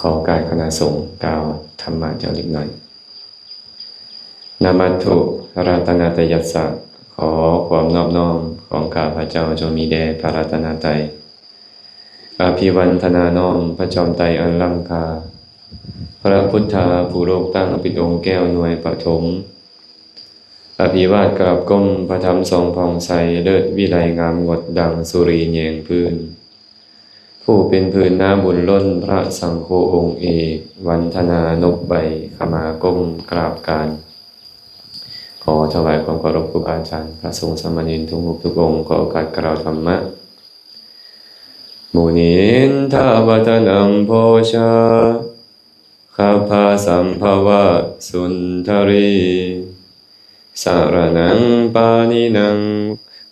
ຂໍໂອກາດຄະນະສົງກ່າວທຳມະຈັກເລັກນ້ອຍ. Namatthu ratanattayassa. ຂໍຄວາມນອບນ້ອມຂອງຂ້າພະເຈົ້າຈົ່ງມີແດ່ພະລັດຕະນະໄຕ. Abhivandana. ນ້ອມພະຈອມໄຕອັນລ້ຳຄ່າ, ພະພຸດທາຜູ້ໂລກຕັ້ງເປັນອົງແກ້ວໜ່ວຍປະຖົມ. Abhivād. ກາບກົ້ມພະທຳສ່ອງຜ່ອງໃສ, ເລີດວິໄລງາມງົດ ດັ່ງສຸຣີແຍງພື້ນ. ຜູ້ເປັນພື້ນນາບຸນລົ້ນ ພະສັງໂຄອົງເອກ, ວັນທະນານົບໃບ ຂະມາກົ້ມກາບການ. ຂໍຖວາຍຄວາມເຄົາລົບຄູບາອາຈານ, ພະສົງສາມະເນນທຸກຮູບທຸກອົງ. ຂໍໂອກາດກ່າວທຳມະ. Munindo vanappajja gabbhasambhavasuन्दari, saraṇaṃ paṇīnaṃ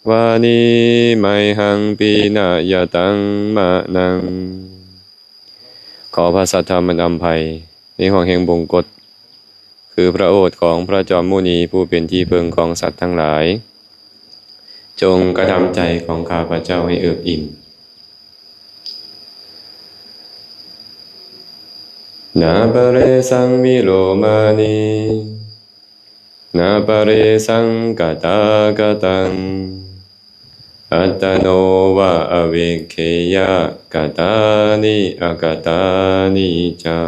vanī mayhaṃ pinayataṃ manaṃ. ຂໍພະສັດທຳອັນອຳໄພ ໃນຫ້ວງແຫ່ງບົງກົດ ຄືພະໂອດຂອງພະຈອມມຸນີ ຜູ້ເປັນທີ່ເພິ່ງຂອງສັດທັງຫຼາຍ, ຈົ່ງກະທຳໃຈຂອງຂ້າພະເຈົ້າໃຫ້ເອິບອີ່ມ. Na paresaṃ viromāni, na paresaṃ kathākataṃ, attano va avikkhiya, katāni akatāni ca.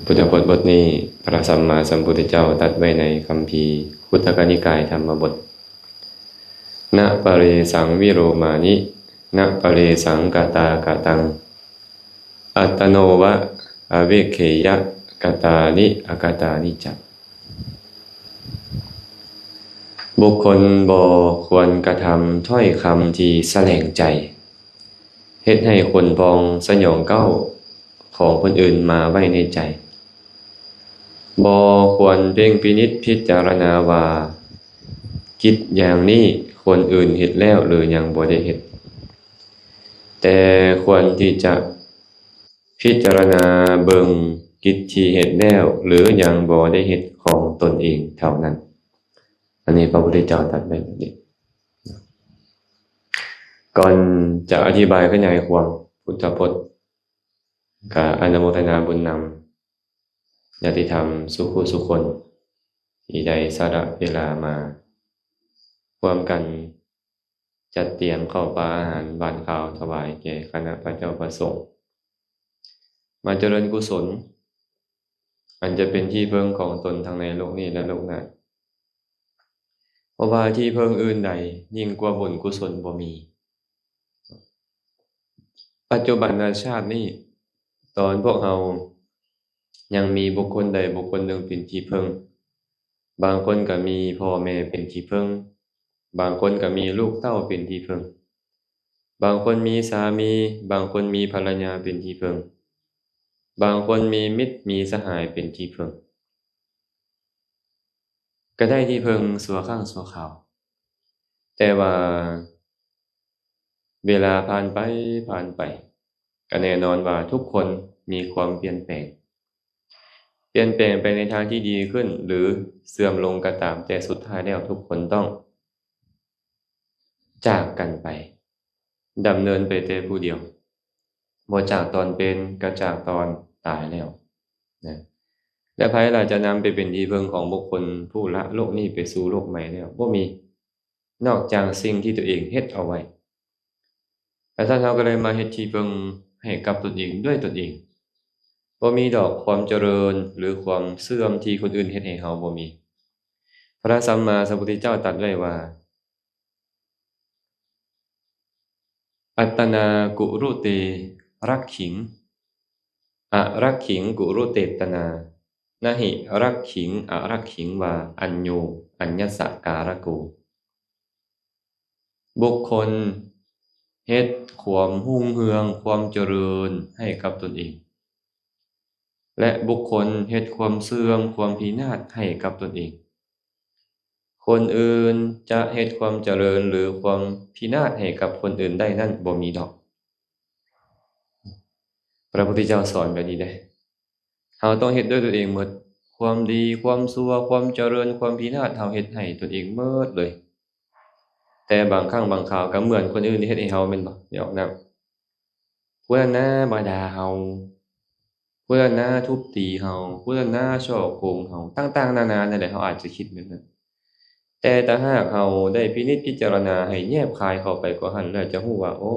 ພຸດທະພົດບົດນີ້ ພະສຳມາສຳພຸດທະເຈົ້າຕັດໄວ້ໃນຄຳພີຄຸດທະກະນິກາຍທຳມະບົດ. Na paresaṃ viromāni, na paresaṃ kathākataṃ, attano va avikkhiya, katāni akatāni ca. ບຸກຄົນບໍ່ຄວນກະທຳຖ້ອຍຄຳທີ່ສະແຫຼງໃຈ, ເຮັດໃຫ້ຂົນພອງສະຫຍອງເກົ້າຂອງຄົນອື່ນມາໄວ້ໃນໃຈ. ບໍ່ຄວນເພັ່ງພິນິດພິຈາລະນາວ່າ ກິດຢ່າງນີ້ຄົນອື່ນເຮັດແລ້ວ ຫຼື ຍັງບໍ່ໄດ້ເຮັດ, ແຕ່ຄວນທີ່ຈະພິຈາລະນາເບິ່ງກິດທີ່ເຮັດແລ້ວ ຫຼື ຍັງບໍ່ໄດ້ເຮັດຂອງຕົນເອງເທົ່ານັ້ນ. ອັນນີ້ພະພຸດທະເຈົ້າຕັດໄວ້ແບບນີ້. ກ່ອນຈະອະທິບາຍຂະຫຍາຍຄວາມພຸດທະພົດ, ກະອະນຸໂມທະນາບຸນນຳຍາດຕິທຳສູ່ຜູ້ສູ່ຄົນ ທີ່ໄດ້ສະຫຼະເວລາມາຮ່ວມກັນຈັດຕຽມເຂົ້າປາອາຫານຫວານຄາວຖວາຍແກ່ຄະນະພະເຈົ້າພະສົງ, ມາຈະເລີນກຸສົນ ອັນຈະເປັນທີ່ເພິ່ງຂອງຕົນທັງໃນໂລກນີ້ ແລະ ໂລກໜ້າ. ເພາະວ່າທີ່ເພິ່ງອື່ນໃດຍິ່ງກວ່າບຸນກຸສົນບໍ່ມີ. ປັດຈຸບັນນະຊາດນີ້, ຕອນພວກເຮົາຍັງມີບຸກຄົນໃດບຸກຄົນໜຶ່ງເປັນທີ່ເພິ່ງ, ບາງຄົນກໍມີພໍ່ແມ່ເປັນທີ່ເພິ່ງ, ບາງຄົນກໍມີລູກເຕົ້າເປັນທີ່ເພິ່ງ, ບາງຄົນມີສາມີ, ບາງຄົນມີພັນລະຍາເປັນທີ່ເພິ່ງ, ບາງຄົນມີມິດມີສະຫາຍເປັນທີ່ເພິ່ງ. ກໍໄດ້ທີ່ເພິ່ງຊົ່ວຄັ້ງຊົ່ວຄາວ, ແຕ່ວ່າເວລາຜ່ານໄປ, ຜ່ານໄປ, ກໍແນ່ນອນວ່າທຸກຄົນມີຄວາມປ່ຽນແປງ, ປ່ຽນແປງໄປໃນທາງທີ່ດີຂຶ້ນ ຫຼື ເສື່ອມລົງກໍຕາມ, ແຕ່ສຸດທ້າຍແລ້ວທຸກຄົນຕ້ອງຈາກກັນໄປ. ດຳເນີນໄປແຕ່ຜູ້ດຽວ, ບໍ່ຈາກຕອນເປັນ ກໍຈາກຕອນຕາຍແລ້ວນະ. ແລະ ໃຜລະຈະນຳໄປເປັນທີ່ເພິ່ງຂອງບຸກຄົນຜູ້ລະໂລກນີ້ໄປສູ່ໂລກໃໝ່ແລ້ວ? ບໍ່ມີ, ນອກຈາກສິ່ງທີ່ຕົວເອງເຮັດເອົາໄວ້. ແລະ ທ່ານເຮົາກໍເລີຍມາເຮັດທີ່ເພິ່ງໃຫ້ກັບຕົນເອງດ້ວຍຕົນເອງ. ບໍ່ມີດອກຄວາມຈະເລີນ ຫຼື ຄວາມເສື່ອມທີ່ຄົນອື່ນເຮັດໃຫ້ເຮົາ, ບໍ່ມີ. ພະສຳມາສຳພຸດທະເຈົ້າຕັດໄວ້ວ່າ Attanā kurute rakkhiṃ, arakkhiṃ kurutettanā, na hi rakkhiṃ arakkhiṃ vā añño aññassa kārako. ບຸກຄົນເຮັດຄວາມຮຸ່ງເຮືອງ, ຄວາມຈະເລີນໃຫ້ກັບຕົນເອງ. ແລະ ບຸກຄົນເຮັດຄວາມເສື່ອມ, ຄວາມພິນາດໃຫ້ກັບຕົນເອງ. ຄົນອື່ນຈະເຮັດຄວາມຈະເລີນ ຫຼື ຄວາມພິນາດໃຫ້ກັບຄົນອື່ນໄດ້ນັ້ນບໍ່ມີດອກ. ພະພຸດທະເຈົ້າສອນແບບນີ້ເດ້. ເຮົາຕ້ອງເຮັດດ້ວຍຕົນເອງໝົດ. ຄວາມດີ, ຄວາມຊົ່ວ, ຄວາມຈະເລີນ, ຄວາມພິນາດ, ເຮົາເຮັດໃຫ້ຕົນເອງໝົດເລີຍ. ຕ່ບາງຄັ້ງບາງຄາວກໍເໝືອນຄົນອື່ນເຮັດໃຫ້ເຮົາແມ່ນບໍ່? ອອກນາມ ຜູ້ນັ້ນນະມາດ່າເຮົາ, ຜູ້ນັ້ນນະທຸບຕີເຮົາ, ຜູ້ນັ້ນນະສໍ້ໂກງເຮົາ, ຕ່າງໆນານານັ້ນແຫຼະ ເຮົາອາດຈະຄິດແບບນັ້ນ. ແຕ່ຖ້າຫາກເຮົາໄດ້ພິນິດພິຈາລະນາໃຫ້ແຍບຄາຍເຂົ້າໄປກວ່າຫັ້ນແລ້ວ ຈະຮູ້ວ່າ ໂອ້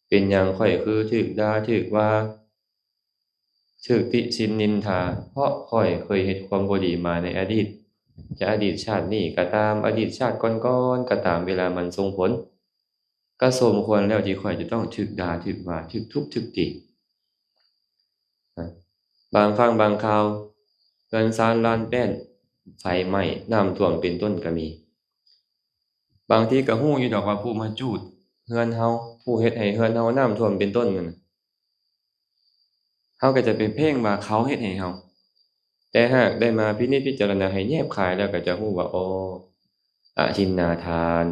ເປັນຫຍັງຂ້ອຍຄືຖືກດ່າ ຖືກວ່າ ຖືກຕິຊິນນິນທາ ເພາະຂ້ອຍເຄີຍເຮັດຄວາມບໍ່ດີມາໃນອະດີດ, ຈະອະດີດຊາດນີ້ກໍຕາມ, ອະດີດຊາດກ່ອນໆກໍຕາມ, ເວລາມັນສົ່ງຜົນ ກໍສົມຄວນແລ້ວທີ່ຂ້ອຍຈະຕ້ອງຖືກດ່າ, ຖືກວ່າ, ຖືກທຸບ, ຖືກຕີ. ບາງຄັ້ງບາງຄາວ ເຮືອນຊານລານແປ້ນໄຟໄໝ້, ນ້ຳຖ້ວມເປັນຕົ້ນກໍມີ. ບາງທີກໍຮູ້ຢູ່ດອກວ່າຜູ້ມາຈູດເຮືອນເຮົາ, ຜູ້ເຮັດໃຫ້ເຮືອນເຮົານ້ຳຖ້ວມເປັນຕົ້ນນັ້ນນະ. ເຮົາກໍຈະໄປເພງວ່າເຂົາເຮັດໃຫ້ເຮົາ, ແຕ່ຫາກໄດ້ມາພິນິດພິຈາລະນາໃຫ້ແຍບຄາຍແລ້ວ ກໍຈະຮູ້ວ່າ ອໍ ອະທິນນາທານ,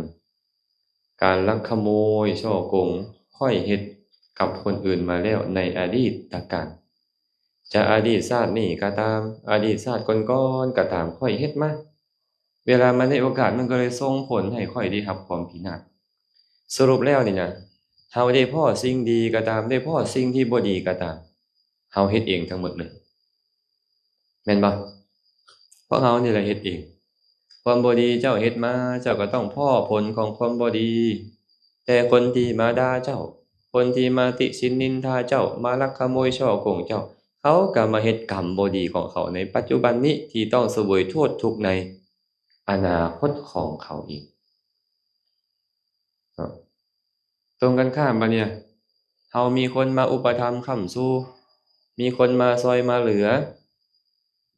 ການລັກຂະໂມຍ, ສໍ້ໂກງ, ຂ້ອຍເຮັດກັບຄົນອື່ນມາແລ້ວໃນອະດີດຕະການ. ຈະອະດີດຊາດນີ້ກໍຕາມ, ອະດີດຊາດກ່ອນໆກໍຕາມ, ຂ້ອຍເຮັດມາ. ເວລາມັນໄດ້ໂອກາດ ມັນກໍເລີຍສົ່ງຜົນໃຫ້ຂ້ອຍໄດ້ຮັບຄວາມພິນາດ. ສະຫຼຸບແລ້ວນີ້ນະ, ເຮົາໄດ້ພໍ້ສິ່ງດີກໍຕາມ, ໄດ້ພໍ້ສິ່ງທີ່ບໍ່ດີກໍຕາມ, ເຮົາເຮັດເອງທັງໝົດເລີຍ ແມ່ນບໍ່? ພວກເຮົານີ້ແຫຼະເຮັດເອງ. ຄວາມບໍ່ດີເຈົ້າເຮັດມາ, ເຈົ້າກໍຕ້ອງພໍ້ຜົນຂອງຄວາມບໍ່ດີ. ແຕ່ຄົນທີ່ມາດ່າເຈົ້າ, ຄົນທີ່ມາຕິຊິນນິນທາເຈົ້າ, ມາລັກຂະໂມຍສໍ້ໂກງເຈົ້າ, ເຂົາກໍມາເຮັດກຳບໍ່ດີຂອງເຂົາໃນປັດຈຸບັນນີ້ ທີ່ຕ້ອງສະເຫວີຍໂທດທຸກໃນ ອະນາຄົດຂອງເຂົາອີກເນາະ. ຕົງກັນຂ້າມບາດນີ້ນະ, ເຮົາມີຄົນມາອຸປະຖຳຄ້ຳຊູ, ມີຄົນມາຊ່ອຍມາເຫຼືອ,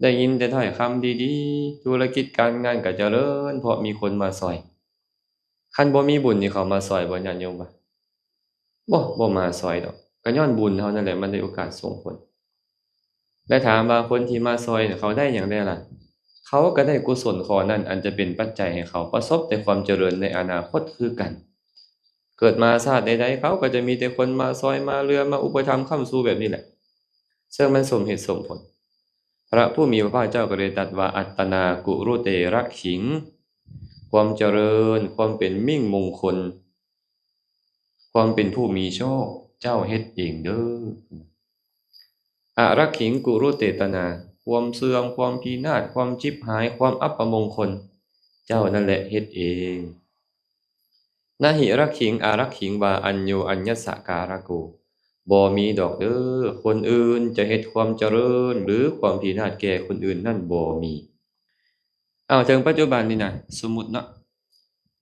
ໄດ້ຍິນແຕ່ຖ້ອຍຄຳດີໆ, ທຸລະກິດການງານກໍຈະເລີນ ເພາະມີຄົນມາຊ່ອຍ. ຄັນບໍ່ມີບຸນນີ້ ເຂົາມາຊ່ອຍບໍ່ ຍາດໂຍມວ່າ? ບໍ່, ບໍ່ມາຊ່ອຍດອກ. ກໍຍ້ອນບຸນເຮົານັ້ນແຫຼະ ມັນໄດ້ໂອກາດສົ່ງຜົນ. ແລະ ຖາມວ່າຄົນທີ່ມາຊ່ອຍນະ ເຂົາໄດ້ຫຍັງແດ່ລະ? ເຂົາກໍໄດ້ກຸສົນຂໍ້ນັ້ນ ອັນຈະເປັນປັດໄຈໃຫ້ເຂົາປະສົບແຕ່ຄວາມຈະເລີນໃນອະນາຄົດຄືກັນ. ເກີດມາຊາດໃດໆ ເຂົາກໍຈະມີແຕ່ຄົນມາຊ່ອຍມາເຫຼືອ ມາອຸປະຖຳຄ້ຳຊູແບບນີ້ແຫຼະ ເຊິ່ງມັນສົມເຫດສົມຜົນ. ພະຜູ້ມີພະພາກເຈົ້າກໍໄດ້ຕັດວ່າ ອັດຕະນາກຸລຸເຕ ລັກຂິງ, ຄວາມຈະເລີນ, ຄວາມເປັນມິ່ງມົງຄົນ, ຄວາມເປັນຜູ້ມີໂຊກ ເຈົ້າເຮັດເອງເດີ້. ອະລັກຂິງ ກຸລຸເຕຕະນາ, ຄວາມເສື່ອມ, ຄວາມພິນາດ, ຄວາມຈິບຫາຍ, ຄວາມອັບປະມົງຄົນ ເຈົ້ານັ້ນແຫຼະເຮັດເອງ. ນະຫິລັກຂິງ ອາລັກຂິງ ວາ ອັນໂຍ ອັນຍັດສະ ກາລະໂກ, ບໍ່ມີດອກເດີ້ ຄົນອື່ນຈະເຮັດຄວາມຈະເລີນ ຫຼື ຄວາມພິນາດແກ່ຄົນອື່ນນັ້ນບໍ່ມີ. ເອົາ ເຖິງປັດຈຸບັນນີ້ນະ ສົມມຸດເນາະ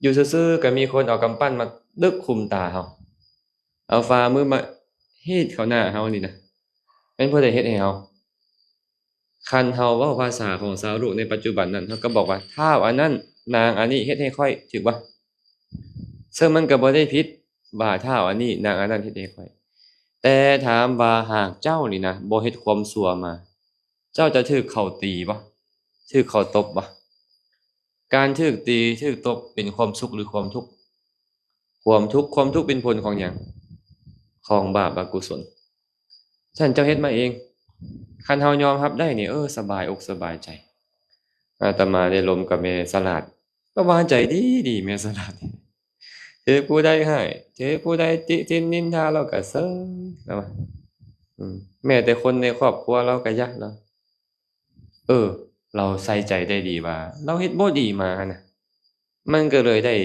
ຢູ່ຊື່ໆ ກໍມີຄົນເອົາກຳປັ້ນມາຕຶກຄຸມຕາເຮົາ, ເອົາຝ່າມືມາຮີດເຂົ້າໜ້າເຮົານີ້ນະ ແມ່ນຜູ້ໃດເຮັດໃຫ້ເຮົາ? ຄັນເຮົາເວົ້າພາສາຂອງຊາວໂລກໃນປັດຈຸບັນນັ້ນ ເຮົາກໍບອກວ່າ ທ້າວອັນນັ້ນ ນາງອັນນີ້ເຮັດໃຫ້ຂ້ອຍ, ຖືກບໍ່? ເຊິ່ງມັນກໍບໍ່ໄດ້ຜິດວ່າ ທ້າວອັນນີ້ ນາງອັນນັ້ນເຮັດໃຫ້ຂ້ອຍ, ແຕ່ຖາມວ່າຫາກເຈົ້ານີ້ນະ ບໍ່ເຮັດຄວາມຊົ່ວມາ ເຈົ້າຈະຖືກເຂົາຕີບໍ່? ຖືກເຂົາຕົບບໍ່? ການຖືກຕີ ຖືກຕົບ ເປັນຄວາມສຸກ ຫຼື ຄວາມທຸກ? ຄວາມທຸກ. ຄວາມທຸກເປັນຜົນຂອງຫຍັງ? ຂອງບາບອະກຸສົນ. ຊັ້ນເຈົ້າເຮັດມາເອງ. ຄັນເຮົາຍອມຮັບໄດ້ນີ້ ເອີ ສະບາຍອົກສະບາຍໃຈ. ອາດຕະມາໄດ້ລົມກັບແມ່ສະຫຼາດ, ລາວວາງໃຈດີໆ ແມ່ສະຫຼາດ. ຖືກຜູ້ໃດຮ້າຍ, ຖືກຜູ້ໃດຕິຕິນນິນທາ ລາວກໍເຊີຍ, ລາວວ່າ. ອືມ ແມ້ແຕ່ຄົນໃນຄອບຄົວລາວກໍຢາກ, ລາວ ເອີ ລາວໃສ່ໃຈໄດ້ດີວ່າ ລາວເຮັດບໍ່ດີມາຫັ້ນນະ, ມັນກໍເລີຍໄດ້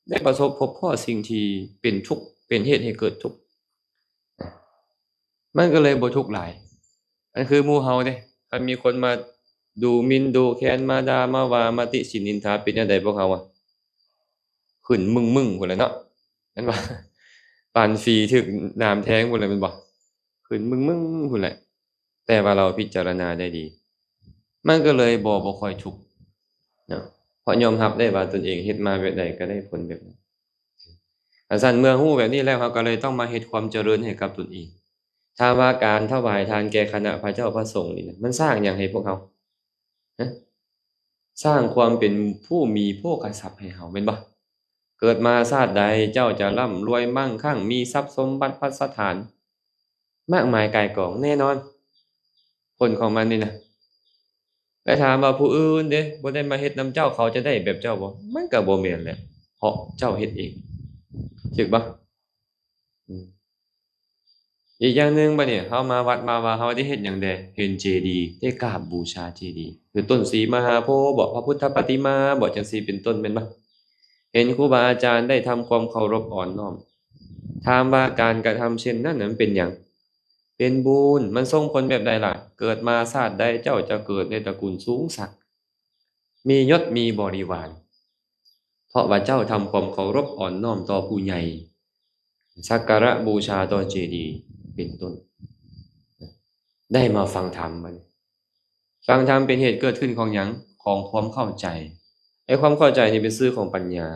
ໄດ້ປະສົບພົບພໍ້ສິ່ງທີ່ເປັນທຸກ, ເປັນເຫດໃຫ້ເກີດທຸກ, ມັນກໍເລີຍບໍ່ທຸກຫຼາຍ. ອັນຄືໝູ່ເຮົາເດ້ ຄັນມີຄົນມາດູໝິ່ນດູແຄນ, ມາດ່າມາວ່າ, ມາຕິຊິນນິນທາ, ເປັນແນວໃດພວກເຮົາອະ? ຂຶ້ນມຶ່ງໆພຸ້ນແຫຼະເນາະ, ແມ່ນບໍ່? ປານຝີຖືກໜາມແທງພຸ້ນແຫຼະ ແມ່ນບໍ່? ຂຶ້ນມຶ່ງໆພຸ້ນແຫຼະ. ແຕ່ວ່າເຮົາພິຈາລະນາໄດ້ດີ ມັນກໍເລີຍບໍ່, ບໍ່ຄ່ອຍທຸກເນາະ, ເພາະຍອມຮັບໄດ້ວ່າຕົນເອງເຮັດມາແບບໃດກໍໄດ້ຜົນແບບນັ້ນ. ອັນຊັ້ນເມື່ອຮູ້ແບບນີ້ແລ້ວ ເຮົາກໍເລີຍຕ້ອງມາເຮັດຄວາມຈະເລີນໃຫ້ກັບຕົນເອງ. ຖາມວ່າການຖວາຍທານແກ່ຄະນະພະເຈົ້າພະສົງນີ້ນະ ມັນສ້າງຫຍັງໃຫ້ພວກເຮົາ? ຮະ? ສ້າງຄວາມເປັນຜູ້ມີໂພຄະຊັບໃຫ້ເຮົາ ແມ່ນບໍ່? ເກີດມາຊາດໃດ ເຈົ້າຈະລ່ຳລວຍມັ່ງຄັ່ງ ມີຊັບສົມບັດພັດສະຖານ ມາກມາຍກ່າຍກອງ ແນ່ນອນ ຜົນຂອງມັນນີ້ນະ. ແລະ ຖາມວ່າຜູ້ອື່ນເດ້ ບໍ່ໄດ້ມາເຮັດນຳເຈົ້າ ເຂົາຈະໄດ້ແບບເຈົ້າບໍ່? ມັນກໍບໍ່ແມ່ນແຫຼະ. າະເຈົ້າເຮັດເອງ. ຖືກບໍ່? ອືມ ອີກຢ່າງໜຶ່ງ ບັດນີ້ເຮົາມາວັດມາວາ ເຮົາໄດ້ເຮັດຫຍັງແດ່? ເຫັນເຈດີ ໄດ້ກາບບູຊາເຈດີ ຄືຕົ້ນສີມະຫາໂພບໍ ພະພຸດທະປະຕິມາບໍ ຈັ່ງຊີ້ເປັນຕົ້ນ ແມ່ນບໍ່? ເຫັນຄູບາອາຈານ ໄດ້ທຳຄວາມເຄົາລົບອ່ອນນ້ອມ. ຖາມວ່າການກະທຳເຊັ່ນນັ້ນນະ ມັນເປັນຫຍັງ? ເປັນບຸນ. ມັນສົ່ງຜົນແບບໃດລະ? ເກີດມາຊາດໃດ ເຈົ້າຈະເກີດໃນຕະກຸນສູງສັກ ມີຍົດມີບໍລິວານ ເພາະວ່າເຈົ້າທຳຄວາມເຄົາລົບອ່ອນນ້ອມຕໍ່ຜູ້ໃຫຍ່ ສັກກາລະບູຊາຕໍ່ເຈດີ ເປັນຕົ້ນ. ໄດ້ມາຟັງທຳ ບັດນີ້ ຟັງທຳເປັນເຫດເກີດຂຶ້ນຂອງຫຍັງ? ຂອງຄວາມເຂົ້າໃຈ. ໄອ້ຄວາມເຂົ້າໃຈນີ້ເປັນຊື່ຂອງປັນຍາ.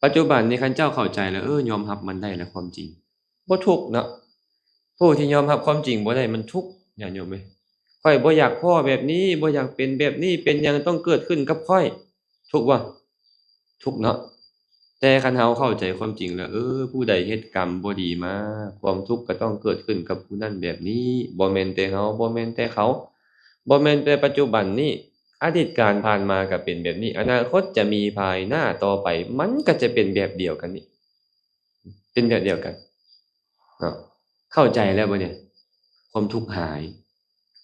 ປັດຈຸບັນນີ້ ຄັນເຈົ້າເຂົ້າໃຈແລ້ວ ເອີ ຍອມຮັບມັນໄດ້ແລ້ວ ຄວາມຈິງ ບໍ່ທຸກເນາະ. ຜູ້ທີ່ຍອມຮັບຄວາມຈິງບໍ່ໄດ້ ມັນທຸກ ຍາດໂຍມເອີຍ. ຂ້ອຍບໍ່ຢາກພໍ້ແບບນີ້ ບໍ່ຢາກເປັນແບບນີ້ ເປັນຫຍັງຕ້ອງເກີດຂຶ້ນກັບຂ້ອຍ? ທຸກບໍ່? ທຸກເນາະ. ແຕ່ຄັນເຮົາເຂົ້າໃຈຄວາມຈິງແລ້ວ ເອີ ຜູ້ໃດເຮັດກຳບໍ່ດີມາ ຄວາມທຸກກໍຕ້ອງເກີດຂຶ້ນກັບຜູ້ນັ້ນແບບນີ້. ບໍ່ແມ່ນແຕ່ເຮົາ ບໍ່ແມ່ນແຕ່ເຂົາ ບໍ່ແມ່ນແຕ່ປັດຈຸບັນນີ້ ອະດີດການຜ່ານມາກໍເປັນແບບນີ້ ອະນາຄົດຈະມີພາຍໜ້າຕໍ່ໄປ ມັນກໍຈະເປັນແບບດຽວກັນນີ້ ເປັນແບບດຽວກັນເນາະ. ເຂົ້າໃຈແລ້ວບໍ່ນີ້? ຄວາມທຸກຫາຍ.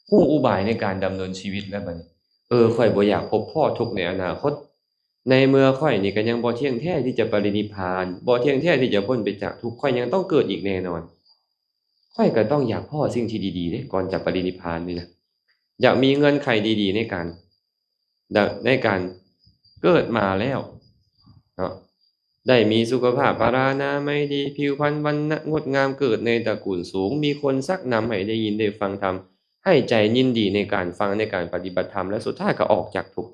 ຮູ້ອຸບາຍໃນການດຳເນີນຊີວິດແລ້ວບັດນີ້. ເອີ ຂ້ອຍບໍ່ຢາກພົບພໍ້ທຸກໃນອະນາຄົດ. ໃນເມື່ອຂ້ອຍນີ້ກໍຍັງບໍ່ທ່ຽງແທ້ທີ່ຈະປະລິນິບພານ, ບໍ່ທ່ຽງແທ້ທີ່ຈະພົ້ນໄປຈາກທຸກ, ຂ້ອຍຍັງຕ້ອງເກີດອີກແນ່ນອນ. ຂ້ອຍກໍຕ້ອງຢາກພໍ້ສິ່ງທີ່ດີໆເດ້ ກ່ອນຈະປະລິນິບພານນີ້ນະ. ຢາກມີເງື່ອນໄຂດີໆໃນການ ໃນການເກີດມາແລ້ວເນາະ ໄດ້ມີສຸຂະພາບພະລານາໄມດີ ຜິວພັນວັນນະງົດງາມ ເກີດໃນຕະກຸນສູງ ມີຄົນຊັກນຳໃຫ້ໄດ້ຍິນໄດ້ຟັງທຳ ໃຫ້ໃຈຍິນດີໃນການຟັງ ໃນການປະຕິບັດທຳ ແລະ ສຸດທ້າຍກໍອອກຈາກທຸກ.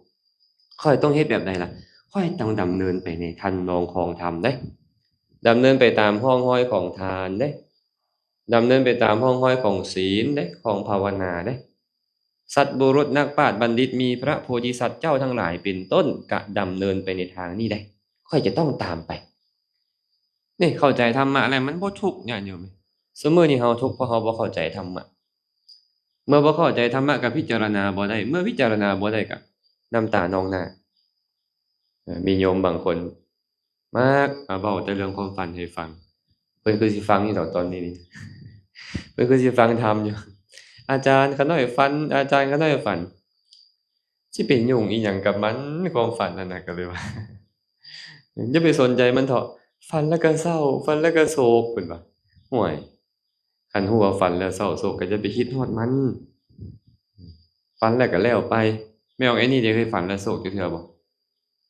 ຂ້ອຍຕ້ອງເຮັດແບບໃດລະ? ຂ້ອຍຕ້ອງດຳເນີນໄປໃນທຳນອງຂອງທຳເດ້ ດຳເນີນໄປຕາມຮ່ອງຮອຍຂອງທານເດ້ ດຳເນີນໄປຕາມຮ່ອງຮອຍຂອງສີນເດ້ ຂອງພາວະນາເດ້. ສັດບຸລຸດນັກປາດບັນດິດ ມີພະໂພທິສັດເຈົ້າທັງຫຼາຍເປັນຕົ້ນ ກະດຳເນີນໄປໃນທາງນີ້ໄດ້ ຂ້ອຍຈະຕ້ອງຕາມໄປ. ນີ້ເຂົ້າໃຈທຳມະແລ້ວມັນບໍ່ທຸກ ຍາດໂຍມ. ຊຸມື້ນີ້ເຮົາທຸກ ເພາະເຮົາບໍ່ເຂົ້າໃຈທຳມະ. ເມື່ອບໍ່ເຂົ້າໃຈທຳມະກໍພິຈາລະນາບໍ່ໄດ້ ເມື່ອພິຈາລະນາບໍ່ໄດ້ກໍນ້ຳຕານອງໜ້າ. ເອີ ມີໂຍມບາງຄົນມັກມາເວົ້າແຕ່ເລື່ອງຄວາມຝັນໃຫ້ຟັງ. ເພິ່ນຄືຊິຟັງຢູ່ດອກຕອນນີ້ນີ້ ເພິ່ນຄືຊິຟັງທຳຢູ່. ອາຈານ ຂ້ານ້ອຍຝັນ ອາຈານ ຂ້ານ້ອຍຝັນ. ຊິໄປຫຍຸ້ງອີ່ຫຍັງກັບມັນ ຄວາມຝັນນັ້ນນະ ກໍເລີຍວ່າ ຢ່າໄປສົນໃຈມັນເຖາະ. ຝັນແລ້ວກໍເສົ້າ ຝັນແລ້ວກໍໂສກ ເພິ່ນວ່າ. ຫ້ວຍ ຄັນຮູ້ວ່າຝັນແລ້ວເສົ້າໂສກ ກໍຢ່າໄປຄິດຮອດມັນ. ຝັນແລ້ວກໍແລ້ວໄປ. ແມ່ອອກແອນນີ້ເດ ເຄີຍຝັນແລ້ວໂສກຈັກເທື່ອບໍ່?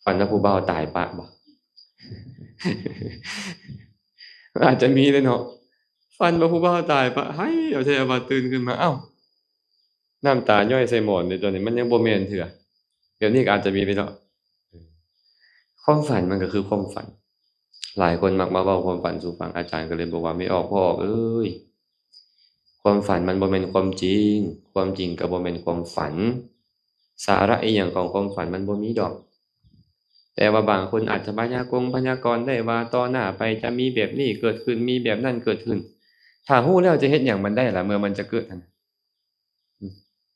ຝັນວ່າຜູ້ບ່າວຕາຍປະບໍ່? ອາດຈະມີເດ້ເນາະ. ຝັນວ່າຜູ້ບ່າວຕາຍປະ ໄຫ້ເອົາແທ້ວ່າ ຕື່ນຂຶ້ນມາ ອ້າວ ນ້ຳຕາຍ້ອຍໃສ່ໝອນເດ້ ຕອນນີ້ມັນຍັງບໍ່ແມ່ນເທື່ອ. ແບບນີ້ກໍອາດຈະມີເດ້ເນາະ. ຄວາມຝັນມັນກໍຄືຄວາມຝັນ. ຫຼາຍຄົນມັກມາເວົ້າຄວາມຝັນສູ່ຟັງ ອາຈານກໍເລີຍບອກວ່າ ແມ່ອອກ ພໍ່ອອກເອີຍ ຄວາມຝັນມັນບໍ່ແມ່ນຄວາມຈິງ ຄວາມຈິງກໍບໍ່ແມ່ນຄວາມຝັນ. ສາລະອີ່ຫຍັງຂອງຄວາມຝັນມັນບໍ່ມີດອກ. ແຕ່ວ່າບາງຄົນອາດຈະພະຍາກົງພະຍາກອນໄດ້ວ່າ ຕໍ່ໜ້າໄປຈະມີແບບນີ້ເກີດຂຶ້ນ ມີແບບນັ້ນເກີດຂຶ້ນ. ຖ້າຮູ້ແລ້ວຈະເຮັດຫຍັງມັນໄດ້ລະ ເມື່ອມັນຈະເກີດຫັ້ນ?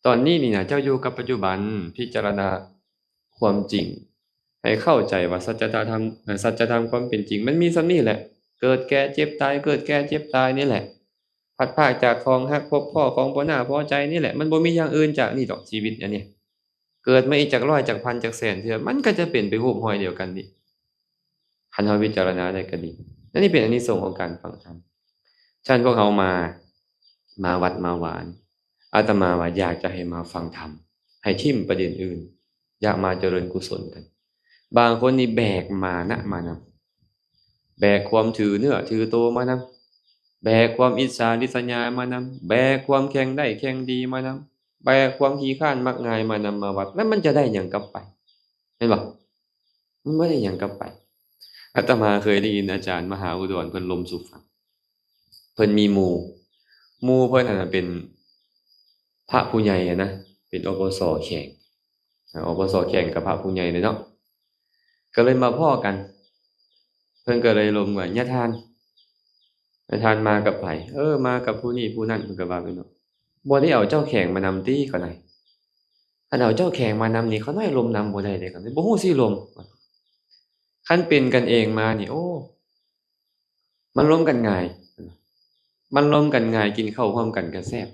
ຕອນນີ້ນີ້ນະ ເຈົ້າຢູ່ກັບປັດຈຸບັນ ພິຈາລະນາຄວາມຈິງ ໃຫ້ເຂົ້າໃຈວ່າສັດຈະທຳ ເອີ ສັດຈະທຳຄວາມເປັນຈິງ ມັນມີສ່ຳນີ້ແຫຼະ ເກີດແກ່ເຈັບຕາຍ ເກີດແກ່ເຈັບຕາຍນີ້ແຫຼະ ພັດພາກຈາກຂອງຮັກ ພົບພໍ້ຂອງບໍ່ໜ້າພໍໃຈນີ້ແຫຼະ ມັນບໍ່ມີຢ່າງອື່ນຈາກນີ້ດອກ ຊີວິດອັນນີ້. ເກີດມາອີກຈັກຮ້ອຍ ຈັກພັນ ຈັກແສນເທື່ອ ມັນກໍຈະເປັນໄປຮູບຮອຍດຽວກັນນີ້. ຄັນເຮົາພິຈາລະນາໄດ້ກໍດີ. ອັນນີ້ເປັນອານິສົງຂອງການຟັງທຳ. ສະນັ້ນພວກເຮົາມາ ມາວັດມາວາ ອາດຕະມາວ່າຢາກຈະໃຫ້ມາຟັງທຳ ໃຫ້ຖິ້ມປະເດັນອື່ນ ຢາກມາຈະເລີນກຸສົນກັນ. ບາງຄົນນີ້ແບກມານະມານຳ ແບກຄວາມຖືເນື້ອຖືໂຕມານຳ ແບກຄວາມອິດສາລິດສະຍາມານຳ ແບກຄວາມແຂ່ງໄດ້ແຂ່ງດີມານຳ ແບກຄວາມຂີ້ຄ້ານມັກງ່າຍມານຳມາວັດ ແລ້ວມັນຈະໄດ້ຫຍັງກັບໄປ? ແມ່ນບໍ່? ມັນບໍ່ໄດ້ຫຍັງກັບໄປ. ອາດຕະມາເຄີຍໄດ້ຍິນອາຈານມະຫາອຸດອນເພິ່ນລົມສູ່ຟັງ. ເພິ່ນມີໝູ່ ໝູ່ເພິ່ນຫັ້ນນະເປັນພະຜູ້ໃຫຍ່ຫັ້ນນະ ເປັນ ອປສ ແຂວງ ອາ ອປສ ແຂວງກັບພະຜູ້ໃຫຍ່ເດ້ເນາະ ກໍເລີຍມາພໍ້ກັນ. ເພິ່ນກໍເລີຍລົມວ່າ ຍາທ່ານ ຍາທ່ານມາກັບໃຜ? ເອີ ມາກັບຜູ້ນີ້ຜູ້ນັ້ນ. ເພິ່ນກໍວ່າໄປເນາະ ບໍ່ໄດ້ເອົາເຈົ້າແຂວງມານຳຕິ ຂ້ານ້ອຍ? ຄັນເອົາເຈົ້າແຂວງມານຳນີ້ ຂ້ານ້ອຍລົມນຳບໍ່ໄດ້ເດ້ ຂ້ານ້ອຍບໍ່ຮູ້ຊິລົມ. ຄັນເປັນກັນເອງມານີ້ ໂອ້ ມັນລົມກັນງ່າຍ ມັນລົມກັນງ່າຍ ກິນເຂົ້າຮ່ວມກັນກໍແຊບ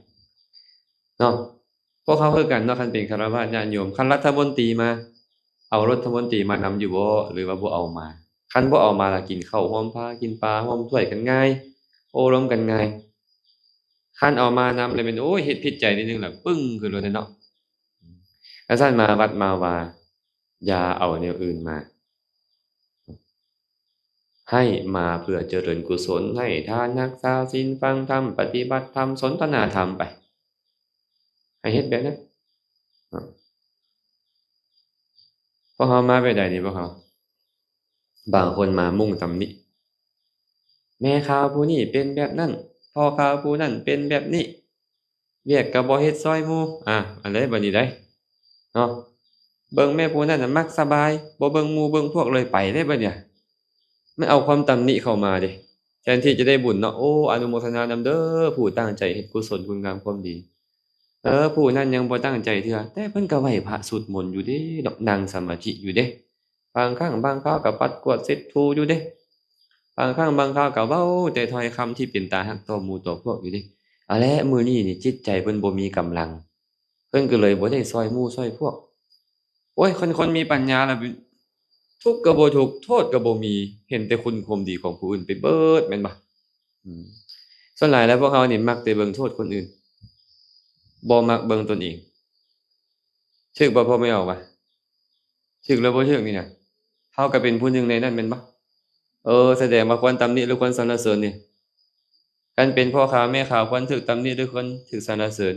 ເນາະ. ພວກເຮົາຄືກັນເນາະ ຄັນເປັນຄະລາວາດຍາດໂຍມ ຄັນລັດຖະມົນຕີມາ ເອົາລັດຖະມົນຕີມານຳຢູ່ບໍ່ ຫຼືວ່າບໍ່ເອົາມາ? ຄັນບໍ່ເອົາມາລະ ກິນເຂົ້າຮ່ວມພາ ກິນປາຮ່ວມຖ້ວຍກັນງ່າຍ ໂອ້ລົມກັນງ່າຍ. ຄັນເອົາມານຳລະແມ່ນ ໂອ້ຍ ເຮັດຜິດໃຈນິດໜຶ່ງລະ ປຶ້ງຂຶ້ນໂລດເນາະ. ຄັນຊັ້ນມາວັດມາວາ ຢ່າເອົາແນວອື່ນມາ. ໃຫ້ມາເພື່ອຈະເລີນກຸສົນ ໃຫ້ທານ ຮັກສາສິນ ຟັງທຳ ປະຕິບັດທຳ ສົນທະນາທຳໄປ ໃຫ້ເຮັດແບບນັ້ນເນາະ. ພວກເຮົາມາແບບໃດນີ້ ພວກເຮົາ? ບາງຄົນມາມຸ່ງຕຳໜິ ແມ່ຂ່າວຜູ້ນີ້ເປັນແບບນັ້ນ ພໍ່ຂ່າວຜູ້ນັ້ນເປັນແບບນີ້ ວຽກກໍບໍ່ເຮັດຊ່ອຍໝູ່ ອາ ອັນໃດບັດນີ້ໃດເນາະ. ເບິ່ງແມ່ຜູ້ນັ້ນນະມັກສະບາຍ ບໍ່ເບິ່ງໝູ່ເບິ່ງພວກເລີຍ ໄປເດ້ບັດນີ້. ມັນເອົາຄວາມຕຳໜິເຂົ້າມາເດ້ ແທນທີ່ຈະໄດ້ບຸນເນາະ. ໂອ້ ອະນຸໂມທະນານຳເດີ ຜູ້ຕັ້ງໃຈເຮັດກຸສົນຄຸນງາມຄວາມດີ. ເອີ ຜູ້ນັ້ນຍັງບໍ່ຕັ້ງໃຈເທື່ອ ແຕ່ເພິ່ນກໍໄຫວ້ພະສວດມົນຢູ່ເດ້ເນາະ ນັ່ງສະມາທິຢູ່ເດ້. ບາງຄັ້ງບາງຄາວກໍປັດກວາດເຊັດຖູຢູ່ເດ້. ບາງຄັ້ງບາງຄາວກໍເວົ້າແຕ່ຖ້ອຍຄຳທີ່ເປັນຕາຮັກຕໍ່ໝູ່ຕໍ່ພວກຢູ່ເດ້. ເອົາແຫຼະ ມື້ນີ້ນີ້ຈິດໃຈເພິ່ນບໍ່ມີກຳລັງ ເພິ່ນກໍເລີຍບໍ່ໄດ້ຊ່ອຍໝູ່ຊ່ອຍພວກ. ໂອ້ຍ ຄັນຄົນມີປັນຍາລະ ທຸກກໍບໍ່ທຸກ ໂທດກໍບໍ່ມີ ເຫັນແຕ່ຄຸນຄວາມດີຂອງຜູ້ອື່ນໄປເບີດ ແມ່ນບໍ່? ອືມ ສ່ວນຫຼາຍແລ້ວພວກເຮົານີ້ມັກແຕ່ເບິ່ງໂທດຄົນອື່ນ ບໍ່ມັກເບິ່ງຕົນເອງ. ຖືກບໍ່ ພໍ່ແມ່ອອກວ່າ ຖືກຫຼືບໍ່ຖືກນີ້ນະ? ເຮົາກໍເປັນຜູ້ໜຶ່ງໃນນັ້ນແມ່ນບໍ່? ເອີ ສະແດງວ່າຄວນຕຳໜິ ຫຼື ຄວນສັນລະເສີນນີ້. ຄັນເປັນພໍ່ຂາວແມ່ຂາວ ຄວນຖືກຕຳໜິ ຫຼື ຄວນຖືກສັນລະເສີນ?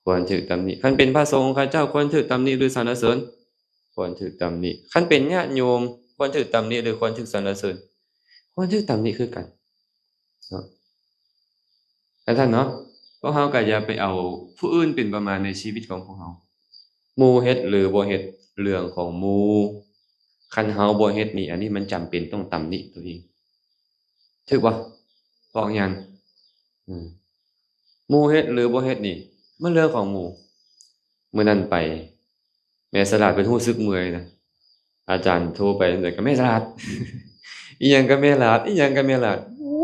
ຄວນຖືກຕຳໜິ. ຄັນເປັນພະສົງຂະເຈົ້າ ຄວນຖືກຕຳໜິ ຫຼື ສັນລະເສີນ? ຄວນຖືກຕຳໜິ. ຄັນເປັນຍາດໂຍມ ຄວນຖືກຕຳໜິ ຫຼື ຄວນຖືກສັນລະເສີນ? ຄວນຖືກຕຳໜິຄືກັນເນາະ. ແຕ່ທ່ານເນາະ ພວກເຮົາກໍຢ່າໄປເອົາຜູ້ອື່ນເປັນປະມານໃນຊີວິດຂອງພວກເຮົາ. ໝູ່ເຮັດ ຫຼື ບໍ່ເຮັດ ເລື່ອງຂອງໝູ່. ຄັນເຮົາບໍ່ເຮັດນີ້ ອັນນີ້ມັນຈຳເປັນຕ້ອງຕຳໜິຕົວເອງ. ຖືກບໍ່? ພວກຫຍັງ? ອືມ ໝູ່ເຮັດ ຫຼື ບໍ່ເຮັດນີ້ ມັນເລື່ອງຂອງໝູ່. ມື້ນັ້ນໄປ ແມ່ສະຫຼາດເພິ່ນຮູ້ສຶກເມື່ອຍນະ ອາຈານໂທໄປ ແມ່ສະຫຼາດ ອີ່ຫຍັງກໍແມ່ຫຼາດ ອີ່ຫຍັງກໍແມ່ຫຼາດ. ໂອ້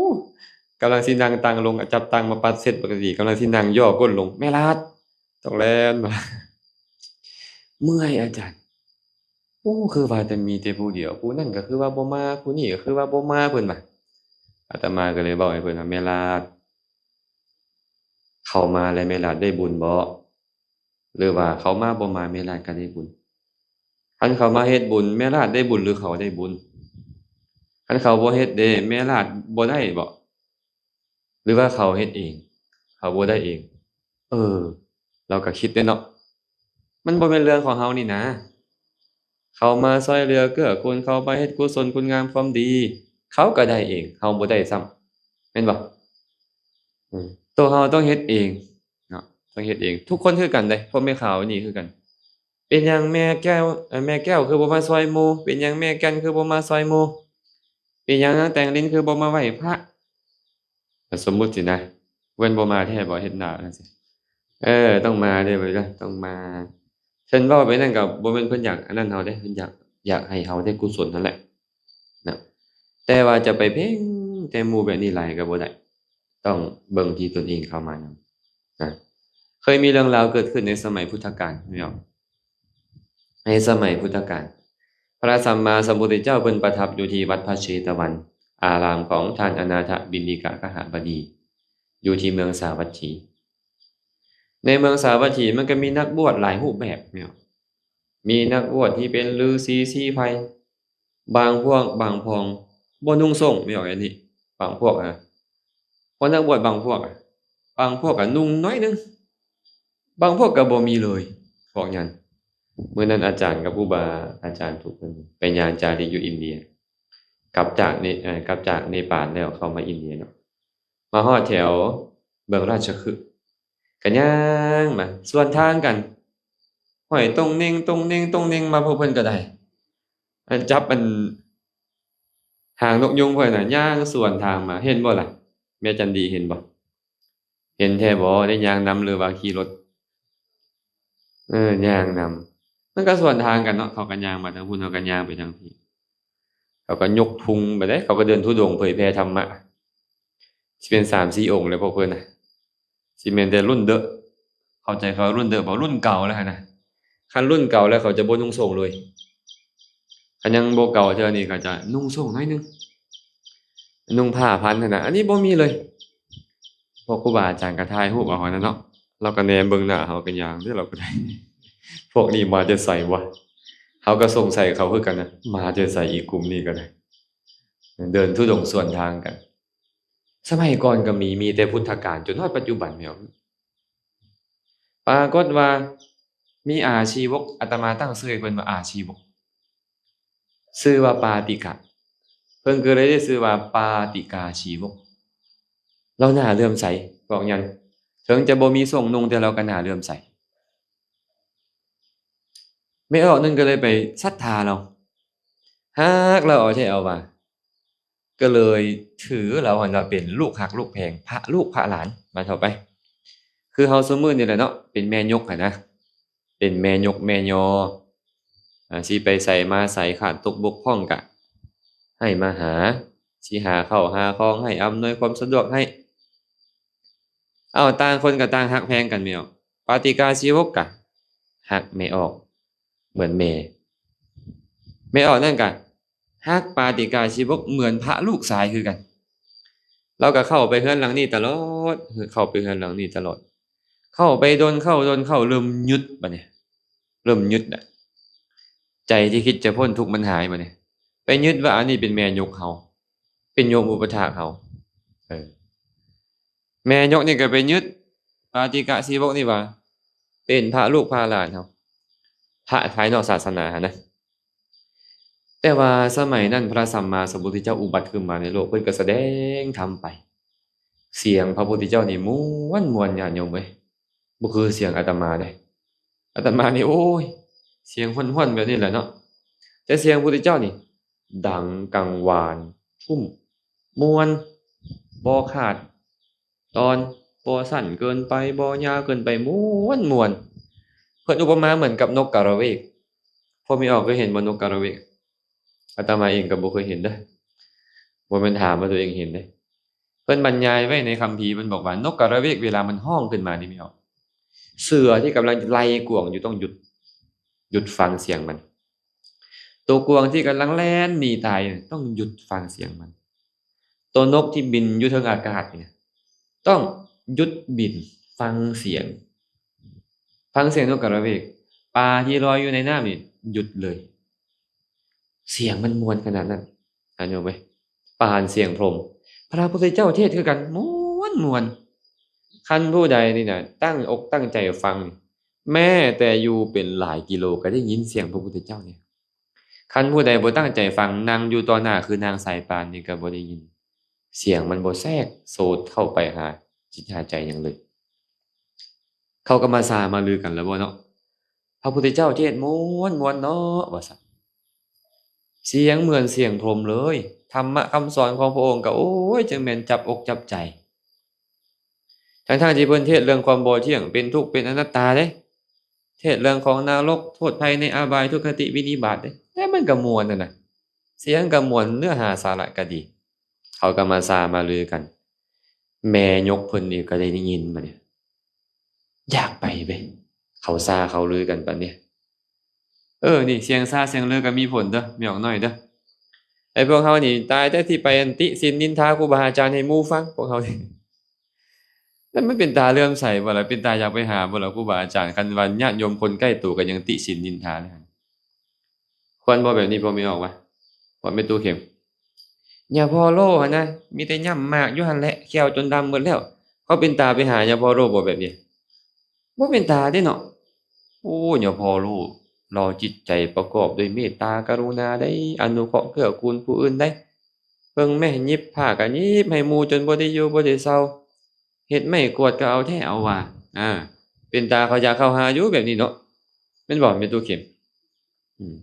ກຳລັງຊິນັ່ງຕັ່ງລົງ ຈັບຕັ່ງມາປັດເຊັດ ປົກກະຕິກຳລັງຊິນັ່ງຫຍໍ້ກົ້ນລົງ ແມ່ຫຼາດ ຕ້ອງແລ່ນມາ. ເມື່ອຍອາຈານ. ໂອ້ ຄືວ່າແຕ່ມີແຕ່ຜູ້ດຽວ ຜູ້ນັ້ນກໍຄືວ່າບໍ່ມາ ຜູ້ນີ້ກໍຄືວ່າບໍ່ມາ ເພິ່ນວ່າ. ອາດຕະມາກໍເລີຍເວົ້າໃຫ້ເພິ່ນວ່າ ແມ່ຫຼາດ ເຂົາມາແລ້ວແມ່ຫຼາດໄດ້ບຸນບໍ່? ຫຼືວ່າເຂົາມາບໍ່ມາແມ່ຫຼາດກໍໄດ້ບຸນ? ຄັນເຂົາມາເຮັດບຸນ ແມ່ຫຼາດໄດ້ບຸນ ຫຼືເຂົາໄດ້ບຸນ? ຄັນເຂົາບໍ່ເຮັດເດ້ ແມ່ຫຼາດບໍ່ໄດ້ບໍ່? ຫຼືວ່າເຂົາເຮັດເອງ ເຂົາບໍ່ໄດ້ເອງ? ເອີ ລາວກໍຄິດເດ້ເນາະ ມັນບໍ່ແມ່ນເລື່ອງຂອງເຮົານີ້ນາ. ເຂົາມາຊ່ອຍເຫຼືອເກື້ອກູນ ເຂົາມາເຮັດກຸສົນຄຸນງາມຄວາມດີ ເຂົາກໍໄດ້ເອງ ເຮົາບໍ່ໄດ້ຊ້ຳ ແມ່ນບໍ່? ອືມ ໂຕເຮົາຕ້ອງເຮັດເອງເນາະ ຕ້ອງເຮັດເອງ. ທຸກຄົນຄືກັນເດ້ ພວກແມ່ຂາວນີ້ຄືກັນ. ເປັນຫຍັງແມ່ແກ້ວ ເອີ ແມ່ແກ້ວຄືບໍ່ມາຊ່ອຍໝູ່? ເປັນຫຍັງແມ່ແກ່ນຄືບໍ່ມາຊ່ອຍໝູ່? ເປັນຫຍັງນາງແຕງລິນຄືບໍ່ມາໄຫວ້ພະ? ສົມມຸດຊີ້ນະ ເພິ່ນບໍ່ມາແທ້ບໍ່ ເຮັດໜ້າຈັ່ງຊີ້. ເອີ ຕ້ອງມາເດ້ ເພິ່ນຕ້ອງມາ. ເພິ່ນເວົ້າໄປນັ້ນກໍບໍ່ແມ່ນເພິ່ນຢາກອັນນັ້ນເຮົາເດ້ ເພິ່ນຢາກ ຢາກໃຫ້ເຮົາໄດ້ກຸສົນຫັ້ນແຫຼະນະ. ແຕ່ວ່າຈະໄປເພັ່ງແຕ່ໝູ່ແບບນີ້ຫຼາຍກໍບໍ່ໄດ້ ຕ້ອງເບິ່ງທີ່ຕົນເອງເຂົ້າມານຳນະ. ເຄີຍມີເລື່ອງລາວເກີດຂຶ້ນໃນສະໄໝພຸດທະການ ພີ່ນ້ອງ. ໃນສະໄໝພຸດທະການ ພະສຳມາສຳພຸດທະເຈົ້າເພິ່ນປະທັບຢູ່ທີ່ວັດພະເຊຕະວັນ ອາລາມຂອງທ່ານອະນາຖະບິນດິກະຄະຫະບະດີ ຢູ່ທີ່ເມືອງສາວັດຖີ. ໃນເມືອງສາວັດຖີມັນກໍມີນັກບວດຫຼາຍຮູບແບບ ແມ່ນບໍ່? ມີນັກບວດທີ່ເປັນລືສີສີໄພ ບາງພວກບາງພອງບໍ່ນຸ່ງໂສ້ງ ແມ່ນບໍ່? ອັນນີ້ບາງພວກນະ ພວກນັກບວດບາງພວກ ບາງພວກກໍນຸ່ງໜ້ອຍໜຶ່ງ ບາງພວກກໍບໍ່ມີເລີຍ ພວກນັ້ນ. ມື້ນັ້ນອາຈານກັບຄູບາອາຈານທຸກເພິ່ນໄປຍ່າງຈາລິກຢູ່ອິນເດຍ ກັບຈາກເນ ເອີ ກັບຈາກເນປານແລ້ວເຂົ້າມາອິນເດຍເນາະ ມາຮອດແຖວເມືອງລາຊະຄຶກ ກໍຍ່າງມາສວນທາງກັນ ຫ້ອຍຕົງເໜັງ ຕົງເໜັງ ຕົງເໜັງມາ ພວກເພິ່ນກໍໄດ້ ອັນຈັບອັນຫາງນົກຍຸງເພິ່ນນະ ຍ່າງສວນທາງມາ ເຫັນບໍ່ລະ ແມ່ຈັນດີເຫັນບໍ່? ເຫັນແທ້ບໍ່? ໄດ້ຍ່າງນຳ ຫຼືວ່າຂີ່ລົດ? ເອີ ຍ່າງນຳ ມັນກໍສວນທາງກັນເນາະ ເຂົາກໍຍ່າງມາທາງພຸ້ນ ເຮົາກໍຍ່າງໄປທາງພີ້. ຂົາກໍຍົກທຸງໄປເດ້ ເຂົາກໍເດີນທຸດົງເຜີຍແຜ່ທຳມະ ຊິເປັນສາມສີ່ອົງແລ້ວພວກເພິ່ນນະ ຊິແມ່ນແຕ່ລຸ້ນເດີ ເຂົ້າໃຈເຂົາລຸ້ນເດີບໍ່? ລຸ້ນເກົ່າແລ້ວຫັ້ນນະ ຄັນລຸ້ນເກົ່າແລ້ວເຂົາຈະບໍ່ນຸ່ງໂສ້ງເລີຍ ຄັນຍັງບໍ່ເກົ່າເທື່ອນີ້ເຂົາຈະນຸ່ງໂສ້ງໜ້ອຍໜຶ່ງ ນຸ່ງຜ້າພັນຫັ້ນນະ ອັນນີ້ບໍ່ມີເລີຍ. ພວກຄູບາອາຈານກໍຖ່າຍຮູບເອົາຫັ້ນນະເນາະ ລາວກໍແນມເບິ່ງໜ້າເຮົາກໍຍ່າງເດີ ລາວກໍໄດ້ ພວກນີ້ມາແຕ່ໃສວະ? ເຮົາກໍສົງໄສເຂົາຄືກັນນະ ມາແຕ່ໃສອີກກຸ່ມນີ້ກໍໄດ້ ເດີນທຸດົງສວນທາງກັນ. ສະໄໝກ່ອນກໍມີ ມີແຕ່ພຸດທະການຈົນຮອດປັດຈຸບັນແມ່ນ ປາກົດວ່າມີອາຊີວົກ ອາດຕະມາຕັ້ງຊື່ໃຫ້ເພິ່ນວ່າອາຊີວົກ ຊື່ວ່າປາຕິກະ ເພິ່ນກໍເລີຍໄດ້ຊື່ວ່າປາຕິກາຊີວົກ ລາວໜ້າເຫຼື້ອມໃສ ບອກຫຍັງ ເຖິງຈະບໍ່ມີໂສ້ງນຸ່ງ ແຕ່ລາວກໍໜ້າເຫຼື້ອມໃສ. ແມ່ອອກນັ້ນກໍເລີຍໄປສັດທາລາວ ຮັກລາວເອົາແທ້ເອົາວ່າ ກໍເລີຍຖືລາວຫັ້ນວ່າເປັນລູກຮັກລູກແພງ ພະລູກພະຫຼານ ວ່າເທົ່າໄປ ຄືເຮົາຊຸມື້ນີ້ແຫຼະເນາະ ເປັນແມ່ຍົກຫັ້ນນະ ເປັນແມ່ຍົກແມ່ຍໍ ອາ ຊິໄປໃສມາໃສ ຂາດຕົກບົກຜ່ອງກະໃຫ້ມາຫາ ຊິຫາເຂົ້າຫາຂອງໃຫ້ ອຳນວຍຄວາມສະດວກໃຫ້. ເອົາ ຕ່າງຄົນກໍຕ່າງຮັກແພງກັນແມ່ອອກ ປາຕິກາຊີວົກກະຮັກແມ່ອອກເໝືອນແມ່ ແມ່ອອກນັ້ນກະຮັກປາຕິກາຊີວົກເໝືອນພະລູກຊາຍຄືກັນ. ລາວກໍເຂົ້າໄປເຮືອນຫຼັງນີ້ຕະຫຼອດ ເຂົ້າໄປເຮືອນຫຼັງນີ້ຕະຫຼອດ ເຂົ້າໄປດົນເຂົ້າດົນເຂົ້າ ເລີ່ມຫຍຸດບາດນີ້ ເລີ່ມຫຍຸດລະ ໃຈທີ່ຄິດຈະພົ້ນທຸກມັນຫາຍບາດນີ້ ໄປຫຍຸດວ່າອັນນີ້ເປັນແມ່ຍົກເຮົາ ເປັນໂຍມອຸປະຖາກເຮົາ ເອີ ແມ່ຍົກນີ້ກໍໄປຫຍຸດປາຕິກະຊີວົກນີ້ວ່າເປັນພະລູກພະຫຼານເຮົາ ພະພາຍນອກສາສະໜາຫັ້ນນະ. ແຕ່ວ່າສະໄໝນັ້ນພະສຳມາສຳພຸດທະເຈົ້າອຸບັດຂຶ້ນມາໃນໂລກ ເພິ່ນກໍສະແດງທຳໄປ ສຽງພະພຸດທະເຈົ້ານີ້ມ່ວນໆ ຍາດໂຍມເອີຍ ບໍ່ຄືສຽງອາດຕະມາເດ້ ອາດຕະມານີ້ ໂອ້ຍ ສຽງຫ້ອນໆ ແບບນີ້ແຫຼະເນາະ ແຕ່ສຽງພະພຸດທະເຈົ້ານີ້ດັງກັງວານທຸ້ມ ມ່ວນ ບໍ່ຂາດຕອນ ບໍ່ສັ້ນເກີນໄປ ບໍ່ຍາວເກີນໄປ ມ່ວນໆ. ເພິ່ນອຸປະມາເໝືອນກັບນົກກາລະເວກ ພວກແມ່ອອກເຄີຍເຫັນບໍ່ ນົກກາລະເວກ? ອາດຕະມາເອງກໍບໍ່ເຄີຍເຫັນເດີ ບໍ່ແມ່ນຖາມວ່າຕົວເອງເຫັນເດ້. ເພິ່ນບັນຍາຍໄວ້ໃນຄຳພີ ເພິ່ນບອກວ່ານົກກາລະເວກເວລາມັນຮ້ອງຂຶ້ນມານີ້ແມ່ນ ເສືອທີ່ກຳລັງໄລ່ກວາງຢູ່ຕ້ອງຢຸດ ຢຸດຟັງສຽງມັນ. ໂຕກວາງທີ່ກຳລັງແລ່ນໜີຕາຍຕ້ອງຢຸດຟັງສຽງມັນ. ໂຕນົກທີ່ບິນຢູ່ເທິງອາກາດນີ້ຕ້ອງຢຸດບິນ ຟັງສຽງ ຟັງສຽງນົກກາລະເວກ. ປາທີ່ລອຍຢູ່ໃນນ້ຳນີ້ຢຸດເລີຍ. ສຽງມັນມ່ວນຂະໜາດນັ້ນ ອາໂຍມເອີຍ ປານສຽງພົມ. ພະພຸດທະເຈົ້າເທດຄືກັນ ມ່ວນໆ. ຄັນຜູ້ໃດນີ້ນະ ຕັ້ງອົກຕັ້ງໃຈຟັງ ແມ້ແຕ່ຢູ່ເປັນຫຼາຍກິໂລກໍໄດ້ຍິນສຽງພະພຸດທະເຈົ້ານີ້. ຄັນຜູ້ໃດບໍ່ຕັ້ງໃຈຟັງ ນັ່ງຢູ່ຕໍ່ໜ້າຄືນາງສາຍປານນີ້ກໍບໍ່ໄດ້ຍິນ. ສຽງມັນບໍ່ແຊກໂສດເຂົ້າໄປຫາຈິດຫາໃຈຫຍັງເລີຍ. ເຂົາກໍມາຊາມາລືກັນແລ້ວບໍ່ເນາະ ພະພຸດທະເຈົ້າເທດມ່ວນໆເນາະ ວ່າຊັ້ນ. ສຽງເໝືອນສຽງພົມເລີຍ. ທຳມະຄຳສອນຂອງພະອົງກໍ ໂອ້ຍ ຈັ່ງແມ່ນຈັບອົກຈັບໃຈ. ທັງໆທີ່ເພິ່ນເທດເລື່ອງຄວາມບໍ່ທ່ຽງ ເປັນທຸກ ເປັນອະນັດຕາເດ້. ເທດເລື່ອງຂອງນະລົກ ໂທດໄພໃນອະບາຍ ທຸກຄະຕິວິນິບາດເດ້. ແຕ່ມັນກໍມ່ວນຫັ້ນນະ. ສຽງກໍມ່ວນ ເນື້ອຫາສາລະກໍດີ. ເຂົາກໍມາຊາມາລືກັນ. ແມ່ຍົກເພິ່ນນີ້ກໍໄດ້ຍິນບາດນີ້ ຢາກໄປເວີຍ. ເຂົາຊາເຂົາລືກັນປານນີ້. ເອີ ນີ້ສຽງຊາສຽງລືກໍມີຜົນເດີ ແມ່ອອກນ້ອຍເດີ. ໄອ້ພວກເຮົານີ້ຕາຍແຕ່ທີ່ໄປອັນຕິສິນນິນທາຄູບາອາຈານໃຫ້ໝູ່ຟັງ ພວກເຮົານີ້. ແລ້ວມັນເປັນຕາເຫຼື້ອມໃສບໍ່ລະ? ເປັນຕາຢາກໄປຫາບໍ່ລະ ຄູບາອາຈານ? ຄັນວ່າຍາດໂຍມຄົນໃກ້ໂຕກໍຍັງຕິສິນນິນທາເລີຍ. ຄວນບໍ່ແບບນີ້ ພວກແມ່ອອກວ່າ ພວກແມ່ຕູ້ເຂັມ? ຍາພໍ່ໂລ້ຫັ້ນນະ ມີແຕ່ຫຍ້ຳໝາກຢູ່ຫັ້ນແຫຼະ ແຂ້ວຈົນດຳໝົດແລ້ວ. ເຮົາເປັນຕາໄປຫາຍາພໍ່ໂລ້ບໍ່ແບບນີ້? ບໍ່ເປັນຕາເດ້ເນາະ. ໂອ້ ຍາພໍ່ໂລ້ ລາວຈິດໃຈປະກອບດ້ວຍເມດຕາກະລຸນາໄດ໋ ອະນຸເຄາະເກື້ອກູນຜູ້ອື່ນໄດ໋. ເບິ່ງແມ້ ຫຍິບຜ້າກະຫຍິບໃຫ້ໝູ່ຈົນບໍ່ໄດ້ຢູ່ບໍ່ໄດ້ເຊົາ. ເຮັດໄມ້ກວາດກໍເອົາແທ້ເອົາວ່າ. ອາ ເປັນຕາເຂົາຢາກເຂົ້າຫາຢູ່ແບບນີ້ເນາະ ແມ່ນບໍ່ແມ່ຕູ້ເຂັມ? ອືມ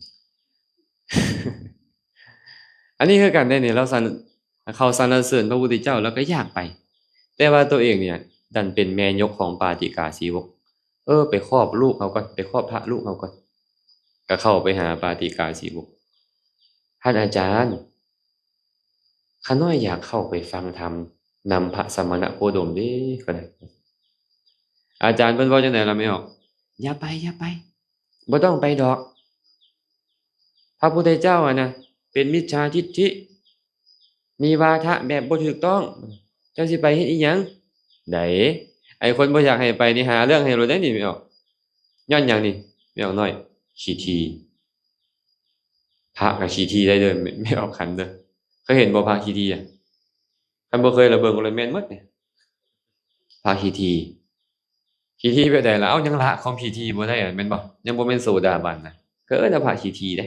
ອັນນີ້ຄືກັນເດ້ນີ້ ລາວສັນ ເຂົາສັນລະເສີນພະພຸດທະເຈົ້າ ລາວກໍຢາກໄປ ແຕ່ວ່າໂຕເອງນີ້ດັນເປັນແມ່ຍົກຂອງປາຕິກາສີວົກ. ເອີ ໄປຄອບລູກເຮົາກ່ອນ ໄປຄອບພະລູກເຮົາກ່ອນ. ກໍເຂົ້າໄປຫາປາຕິກາສີວົກ. ທ່ານອາຈານ ຂ້ານ້ອຍຢາກເຂົ້າໄປຟັງທຳນຳພະສະມະນະໂຄດົມເດ້ ກໍໄດ້. ອາຈານເພິ່ນເວົ້າຈັ່ງໃດລະແມ່ອອກ? ຢ່າໄປ, ຢ່າໄປ. ບໍ່ຕ້ອງໄປດອກ. ພະພຸດທະເຈົ້າຫັ້ນນະ ເປັນມິດສາທິດຖິ, ມີວາທະແບບບໍ່ຖືກຕ້ອງ. ເຈົ້າຊິໄປເຮັດອີ່ຫຍັງ? ໃດ ໄອ້ຄົນບໍ່ຢາກໃຫ້ໄປນີ້ ຫາເລື່ອງໃຫ້ໂລດໄດ໋ນີ້ ແມ່ອອກ. ຍ້ອນຫຍັງນີ້ ແມ່ອອກນ້ອຍ? ຂີ້ຖີ່. ພະກໍຂີ້ຖີ່ໄດ້ເດີ ແມ່ອອກຂັນເດີ. ເຄີຍເຫັນບໍ່ພະຂີ້ຖີ່ອະ? ຄັນບໍ່ເຄີຍລະເບິ່ງໂລດ ແມ່ນໝົດນີ້ ພະຂີ້ຖີ່. ຂີ້ຖີ່ແບບໃດລະ? ເອົ້າ ຍັງລະຄວາມຂີ້ຖີ່ບໍ່ໄດ້ ແມ່ນບໍ່? ຍັງບໍ່ແມ່ນໂສດາບັນນະ. ເອີ້ນວ່າພະຂີ້ຖີ່ເດ້.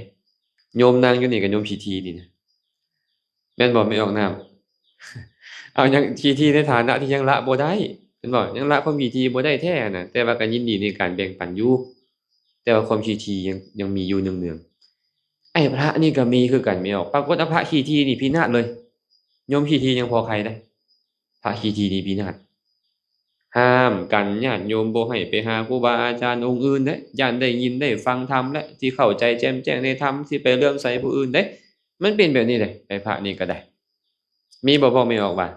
ໂຍມນັ່ງຢູ່ນີ້ກໍໂຍມຂີ້ຖີ່ນີ້ນະ. ແມ່ນບໍ່ ແມ່ອອກນ້ຳ? ເອົາ ຍັງຂີ້ຖີ່ໃນຖານະທີ່ຍັງລະບໍ່ໄດ້ ແມ່ນບໍ່? ຍັງລະຄວາມຂີ້ຖີ່ບໍ່ໄດ້ແທ້ນະ, ແຕ່ວ່າກໍຍິນດີໃນການແບ່ງປັນຢູ່, ແຕ່ວ່າຄວາມຂີ້ຖີ່ຍັງ ຍັງມີຢູ່ເນືອງໆ. ໄອ້ພະນີ້ກໍມີຄືກັນ ແມ່ອອກ. ປາກົດວ່າພະຂີ້ຖີ່ນີ້ພິນາດເລີຍ, ໂຍມຂີ້ຖີ່ຍັງພໍໄຄໄດ໋, ພະຂີ້ຖີ່ນີ້ພິນາດ. ຫ້າມກັນຍາດໂຍມບໍ່ໃຫ້ໄປຫາຄູບາອາຈານອົງອື່ນເດ້, ຢ້ານໄດ້ຍິນໄດ້ຟັງທຳ ແລະ ຊິເຂົ້າໃຈແຈ່ມແຈ້ງໃນທຳ, ຊິໄປເຫຼື້ອມໃສຜູ້ອື່ນເດ້. ມັນເປັນແບບນີ້ເດ້ ໄອ້ພະນີ້ກໍໄດ້. ມີບໍ່ ພວກແມ່ອອກວ່າ?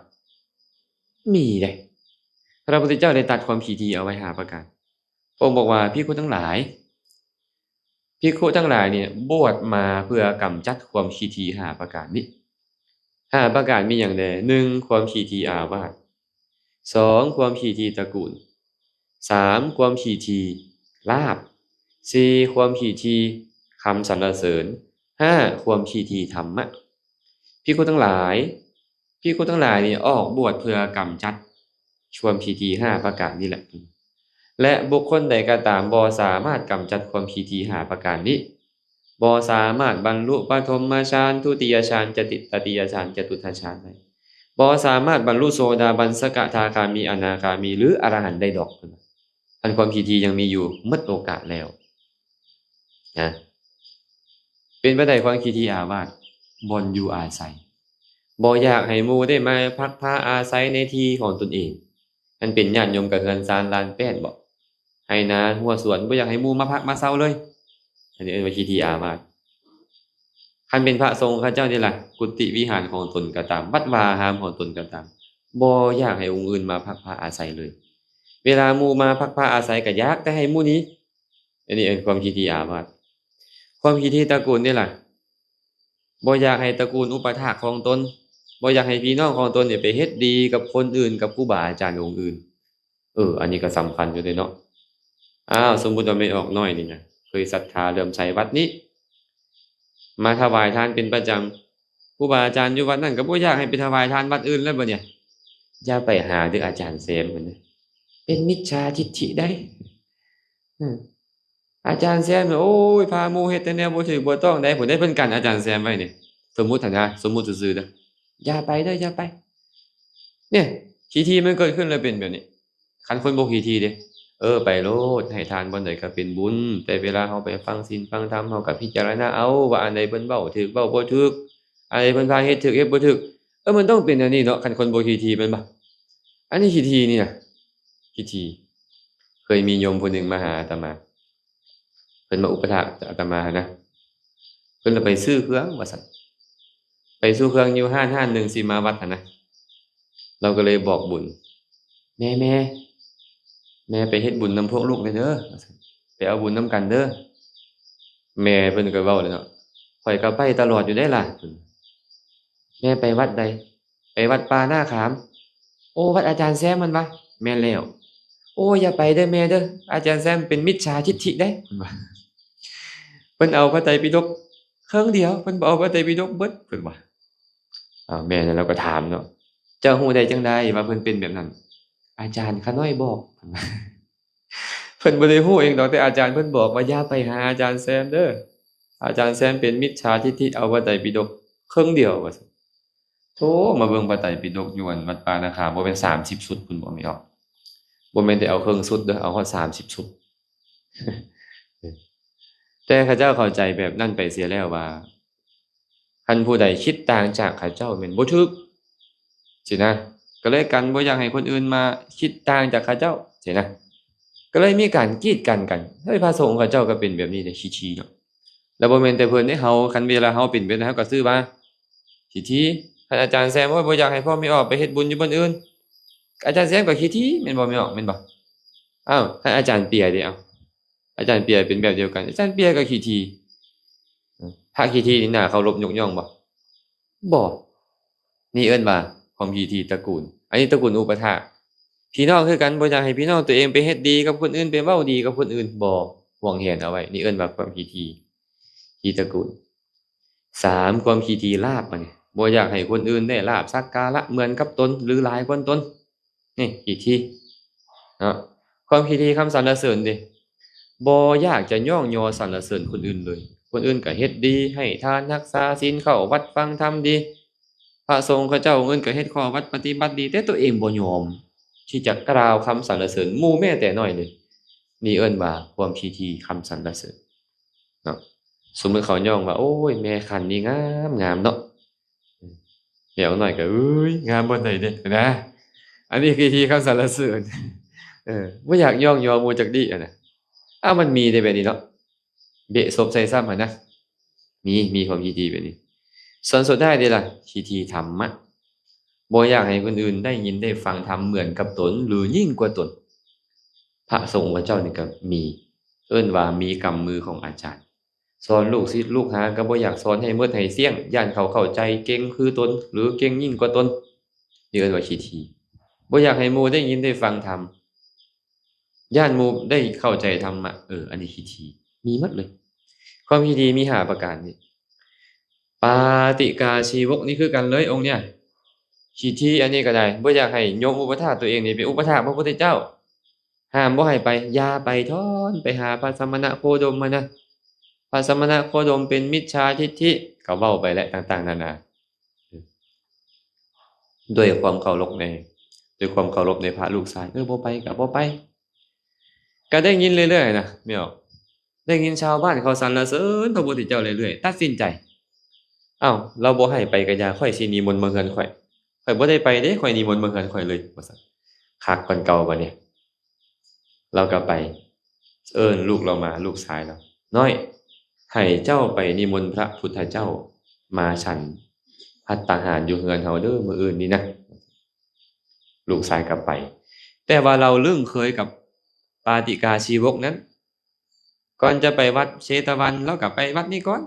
ມີເດ້. ພະພຸດທະເຈົ້າໄດ້ຕັດຄວາມຂີ້ຖີ່ເອົາໄວ້ຫ້າປະການ. ພະອົງບອກວ່າ ພິກຂຸທັງຫຼາຍ, ພິກຂຸທັງຫຼາຍນີ້ບວດມາເພື່ອກຳຈັດຄວາມຂີ້ຖີ່ຫ້າປະການນີ້. ຫ້າປະການມີຫຍັງແດ່? ໜຶ່ງ ຄວາມຂີ້ຖີ່ອາວາດ, ສອງ ຄວາມຂີ້ຖີ່ຕະກູນ, ສາມ ຄວາມຂີ້ຖີ່ລາບ, ສີ່ ຄວາມຂີ້ຖີ່ຄຳສັນລະເສີນ, ຫ້າ ຄວາມຂີ້ຖີ່ທຳມະ. ພິກຂຸທັງຫຼາຍ, ພິກຂຸທັງຫຼາຍນີ້ອອກບວດເພື່ອກຳຈັດຄວາມຂີ້ຖີ່ຫ້າປະການນີ້ແຫຼະ. ແລະ ບຸກຄົນໃດກໍຕາມບໍ່ສາມາດກຳຈັດຄວາມຂີ້ຖີ່ຫ້າປະການນີ້, ບໍ່ສາມາດບັນລຸປະຖົມມະຊານ, ທຸຕິຍະຊານ, ຈະຕິ ຕະຕິຍະຊານ, ຈະຕຸດທະຊານໄດ້, ບໍ່ສາມາດບັນລຸໂສດາບັນ, ສະກະທາຄາມີ, ອະນາຄາມີ ຫຼື ອະລະຫັນໄດ້ດອກ. ອັນຄວາມຂີ້ຖີ່ຍັງມີຢູ່, ໝົດໂອກາດແລ້ວນະ. ເປັນປານໃດຄວາມຂີ້ຖີ່ອາວາດ? ບ່ອນຢູ່ອາໄສ, ບໍ່ຢາກໃຫ້ໝູ່ໄດ້ມາພັກພາອາໄສໃນທີ່ຂອງຕົນເອງ. ອັນເປັນຍາດໂຍມກໍເຮືອນຊານລານແປ້ນບໍ, ໄຮ່ນາຮົ້ວສວນ, ບໍ່ຢາກໃຫ້ໝູ່ມາພັກມາເຊົາເລີຍ. ອັນນີ້ເອີ້ນວ່າຂີ້ຖີ່ອາວາດ. ຄັນເປັນພະສົງເຂົາເຈົ້ານີ້ລະ, ກຸຕິວິຫານຂອງຕົນກໍຕາມ, ວັດວາອາຮາມຂອງຕົນກໍຕາມ, ບໍ່ຢາກໃຫ້ອົງອື່ນມາພັກພາອາໄສເລີຍ. ເວລາໝູ່ມາພັກພາອາໄສກໍຢາກແຕ່ໃຫ້ໝູ່ໜີ. ອັນນີ້ເອີ້ນຄວາມຂີ້ຖີ່ອາວາດ. ຄວາມຂີ້ຖີ່ຕະກູນນີ້ລະ, ບໍ່ຢາກໃຫ້ຕະກູນອຸປະຖາກຂອງຕົນ, ບໍ່ຢາກໃຫ້ພີ່ນ້ອງຂອງຕົນນີ້ໄປເຮັດດີກັບຄົນອື່ນ, ກັບຄູບາອາຈານອົງອື່ນ. ເອີ ອັນນີ້ກໍສຳຄັນຢູ່ເດ້ເນາະ. ອ້າວ ສົມມຸດວ່າແມ່ອອກນ້ອຍນີ້ນະ ເຄີຍສັດທາເຫຼື້ອມໃສວັດນີ້, ມາຖວາຍທານເປັນປະຈຳ, ຄູບາອາຈານຢູ່ວັດນັ້ນກໍບໍ່ຢາກໃຫ້ໄປຖວາຍທານວັດອື່ນແລ້ວບັດນີ້. ຢ່າໄປຫາເດີອາຈານແຊມເພິ່ນນະ, ເປັນມິດສາທິດຖິໄດ໋. ອາຈານແຊມ ໂອ້ຍ ພາໝູ່ເຮັດແຕ່ແນວບໍ່ຖືກບໍ່ຕ້ອງໄດ໋ ຜູ້ໃດເພິ່ນກັນອາຈານແຊມໄວ້ນີ້. ສົມມຸດຫັ້ນນະ, ສົມມຸດຊື່ໆເດີ. ຢ່າໄປເດີ, ຢ່າໄປ. ນີ້ ຂີ້ຖີ່ມັນເກີດຂຶ້ນແລ້ວເປັນແບບນີ້. ຄັນຄົນບໍ່ຂີ້ຖີ່ເດ້, ເອີ ໄປໂລດ, ໃຫ້ທານບ່ອນໃດກໍເປັນບຸນ. ແຕ່ເວລາເຮົາໄປຟັງສິນຟັງທຳ, ເຮົາກໍພິຈາລະນາເອົາວ່າອັນໃດເພິ່ນເວົ້າຖືກເວົ້າບໍ່ຖືກ, ອັນໃດເພິ່ນພາເຮັດຖືກເຮັດບໍ່ຖືກ. ເອີ ມັນຕ້ອງເປັນອັນນີ້ເນາະ, ຄັນຄົນບໍ່ຂີ້ຖີ່ແມ່ນບໍ່? ອັນນີ້ຂີ້ຖີ່ນີ້ນະ, ຂີ້ຖີ່. ເຄີຍມີໂຍມຜູ້ໜຶ່ງມາຫາອາດຕະມາ, ເພິ່ນມາອຸປະຖາກອາດຕະມາຫັ້ນນະ. ເພິ່ນລະໄປຊື້ເຄື່ອງວ່າຊັ້ນ, ໄປຊື້ເຄື່ອງຢູ່ຮ້ານຮ້ານໜຶ່ງ ຊິມາວັດຫັ້ນນະ. ລາວກໍເລີຍບອກບຸນ, ແມ່ ແມ່ ແມ່ໄປເຮັດບຸນນຳພວກລູກແດ່ເດີ ວ່າຊັ້ນ, ໄປເອົາບຸນນຳກັນເດີ. ແມ່ເພິ່ນກໍເວົ້າແລ້ວເນາະ, ຂ້ອຍກໍໄປຕະຫຼອດຢູ່ໄດ໋ລະ. ແມ່ໄປວັດໃດ? ໄປວັດປ່ານາຂາມ. ໂອ້ ວັດອາຈານແຊມຫັ້ນຫວາ? ແມ່ນແລ້ວ. ໂອ້ ຢ່າໄປເດີແມ່ເດີ, ອາຈານແຊມເປັນມິດສາທິດຖິໄດ໋ ເພິ່ນວ່າ. ເພິ່ນເອົາພະໄຕປິດົກເຄິ່ງດຽວ, ເພິ່ນບໍ່ເອົາພະໄຕປິດົກເບິດ ເພິ່ນວ່າ. ອ້າວ ແມ່ນັ້ນລາວກໍຖາມເນາະ, ເຈົ້າຮູ້ໄດ້ຈັ່ງໃດວ່າເພິ່ນເປັນແບບນັ້ນ? ອາຈານຂ້ານ້ອຍບອກ ເພິ່ນບໍ່ໄດ້ຮູ້ເອງດອກ, ແຕ່ອາຈານເພິ່ນບອກວ່າ ຢ່າໄປຫາອາຈານແຊມເດີ, ອາຈານແຊມເປັນມິດສາທິດຖິ ເອົາພະໄຕປິດົກເຄິ່ງດຽວວ່າຊັ້ນ. ໂທ ມາເບິ່ງພະໄຕປິດົກຢູ່ອັນວັດປ່ານາຄາມ ບໍ່ແມ່ນສາມສິບຊຸດພຸ້ນບໍ່ ແມ່ອອກ? ບໍ່ແມ່ນແຕ່ເອົາເຄິ່ງຊຸດເດີ, ເອົາຮອດສາມສິບຊຸດ. ແຕ່ເຂົາເຈົ້າເຂົ້າໃຈແບບນັ້ນໄປເສຍແລ້ວວ່າ ຄັນຜູ້ໃດຄິດຕ່າງຈາກເຂົາເຈົ້າແມ່ນບໍ່ຖືກ ຊີ້ນະ, ກໍເລີຍກັນບໍ່ຢາກໃຫ້ຄົນອື່ນມາຄິດຕ່າງຈາກເຂົາເຈົ້າ ຊີ້ນະ, ກໍເລີຍມີການກີດກັນກັນ. ເຮີ້ຍ ພະສົງເຂົາເຈົ້າກໍເປັນແບບນີ້ເດ້, ຂີ້ຖີ່ເນາະ. ແລ້ວບໍ່ແມ່ນແຕ່ເພິ່ນເດ້, ເຮົາ ຄັນເວລາເຮົາເປັນແບບນັ້ນ ເຮົາກໍຊື່ວ່າຂີ້ຖີ່, ຄັນອາຈານແຊມ ໂອ້ຍ ບໍ່ຢາກໃຫ້ພວກແມ່ອອກໄປເຮັດບຸນຢູ່ບ່ອນອື່ນ ອາຈານແຊມກໍຂີ້ຖີ່ແມ່ນບໍ່ແມ່ອອກ ແມ່ນບໍ່? ອ້າວ ຄັນອາຈານເປຍເດ ເອົ້າ ອາຈານເປຍເປັນແບບດຽວກັນ ອາຈານເປຍກໍຂີ້ຖີ່. ພະຂີ້ຖີ່ນີ້ໜ້າເຄົາລົບຍົກຍ້ອງບໍ່? ບໍ່. ນີ້ເອີ້ນວ່າຄວາມຂີ້ຖີ່ຕະກູນ ອັນນີ້ຕະກູນອຸປະຖາກ. ພີ່ນ້ອງຄືກັນ ບໍ່ຢາກໃຫ້ພີ່ນ້ອງຕົວເອງໄປເຮັດດີກັບຄົນອື່ນ ໄປເວົ້າດີກັບຄົນອື່ນ ບໍ່ ຫວງແຫນເອົາໄວ້ ນີ້ເອີ້ນວ່າຄວາມຂີ້ຖີ່ ຂີ້ຕະກູນ. ສາມ ຄວາມຂີ້ຖີ່ລາບ ອັນນີ້ ບໍ່ຢາກໃຫ້ຄົນອື່ນໄດ້ລາບສັກກາລະເໝືອນກັບຕົນ ຫຼື ຫຼາຍກວ່າຕົນ ນີ້ຂີ້ຖີ່ເນາະ. ຄວາມຂີ້ຖີ່ຄຳສັນລະເສີນເດ ບໍ່ຢາກຈະຍ້ອງຍໍສັນລະເສີນຄົນອື່ນເລີຍ. ຄົນອື່ນກໍເຮັດດີ ໃຫ້ທານ ຮັກສາສິນ ເຂົ້າວັດຟັງທຳດີ ພະສົງເຂົາເຈົ້າອົງອື່ນກໍເຮັດຂໍ້ວັດປະຕິບັດດີ ແຕ່ຕົວເອງບໍ່ຍອມທີ່ຈະກ່າວຄຳສັນລະເສີນໝູ່ແມ້ແຕ່ນ້ອຍເລີຍ. ນີ້ເອີ້ນວ່າຄວາມຂີ້ຖີ່ຄຳສັນລະເສີນເນາະ. ສົມມຸດເຂົາຍ້ອງວ່າ ໂອ້ຍ ແມ່ຂັນນີ້ງາມໆເນາະ ແມ່ອອກນ້ອຍກໍ ເອີຍ ງາມບ່ອນໃດເດ້ນະ. ອັນນີ້ຄືທີ່ຄຳສັນລະເສີນ ເອີ ບໍ່ຢາກຍ້ອງຍໍໝູ່ຈັກດີ້ຫັ້ນນະ. ອ້າວ ມັນມີເດ້ແບບນີ້ເນາະ ເບະສົບໃສ່ຊ້ຳຫັ້ນນະ ມີ ມີຄວາມຂີ້ຖີ່ແບບນີ້. ສ່ວນສຸດທ້າຍເດລະ ຂີ້ຖີ່ທຳມະ ບໍ່ຢາກໃຫ້ຄົນອື່ນໄດ້ຍິນໄດ້ຟັງທຳເໝືອນກັບຕົນ ຫຼື ຍິ່ງກວ່າຕົນ. ພະສົງເຂົາເຈົ້ານີ້ກໍມີ ເອີ້ນວ່າມີກຳມືຂອງອາຈານ. ສອນລູກສິດລູກຫາກໍບໍ່ຢາກສອນໃຫ້ໝົດໃຫ້ສ້ຽງ ຢ້ານເຂົາເຂົ້າໃຈເກັ່ງຄືຕົນ ຫຼື ເກັ່ງຍິ່ງກວ່າຕົນ ນີ້ເອີ້ນວ່າຂີ້ຖີ່. ບໍ່ຢາກໃຫ້ໝູ່ໄດ້ຍິນໄດ້ຟັງທຳ ຢ້ານໝູ່ໄດ້ເຂົ້າໃຈທຳມະ ເອີ ອັນນີ້ຂີ້ຖີ່ ມີໝົດເລີຍ. ຄວາມຂີ້ຖີ່ມີຫ້າປະການນີ້. ປາຕິກາຊີວົກນີ້ຄືກັນເລີຍ ອົງເນີ້ຍ ຂີ້ຖີ່ອັນນີ້ກໍໄດ້ ບໍ່ຢາກໃຫ້ໂຍມອຸປະຖາກຕົວເອງນີ້ໄປອຸປະຖາກພະພຸດທະເຈົ້າ ຫ້າມບໍ່ໃຫ້ໄປ ຢ່າໄປ ຖອນໄປຫາພະສະມະນະໂຄດົມຫັ້ນນະ ພະສະມະນະໂຄດົມເປັນມິດສາທິດຖິ ກໍເວົ້າໄປແຫຼະຕ່າງໆນານາ ດ້ວຍຄວາມເຄົາລົບໃນ ດ້ວຍຄວາມເຄົາລົບໃນພະລູກຊາຍ ເອີ ບໍ່ໄປກໍບໍ່ໄປ. ກໍໄດ້ຍິນເລື້ອຍໆນະ ແມ່ນບໍ່? ໄດ້ຍິນຊາວບ້ານເຂົາສັນລະເສີນພະພຸດທະເຈົ້າເລື້ອຍໆ ຕັດສິນໃຈ ເອົ້າ ລາວບໍ່ໃຫ້ໄປກໍຢ່າ ຂ້ອຍຊິນິມົນມາເຮືອນຂ້ອຍ ຂ້ອຍບໍ່ໄດ້ໄປເດ້ ຂ້ອຍນິມົນມາເຮືອນຂ້ອຍເລີຍ ວ່າຊັ້ນ. ຄັກກວ່າເກົ່າບາດນີ້ ລາວກໍໄປ ເອີ້ນລູກລາວມາ ລູກຊາຍລາວ ນ້ອຍ ໃຫ້ເຈົ້າໄປນິມົນພະພຸດທະເຈົ້າມາສັນພັດຕາຫານຢູ່ເຮືອນເຮົາເດີ ມື້ອື່ນນີ້ນະ. ລູກຊາຍກໍໄປ ແຕ່ວ່າລາວລຶ້ງເຄີຍກັບປາຕິກາຊີວົກນັ້ນ ກ່ອນຈະໄປວັດເຊຕະວັນ ລາວກໍໄປວັດນີ້ກ່ອນ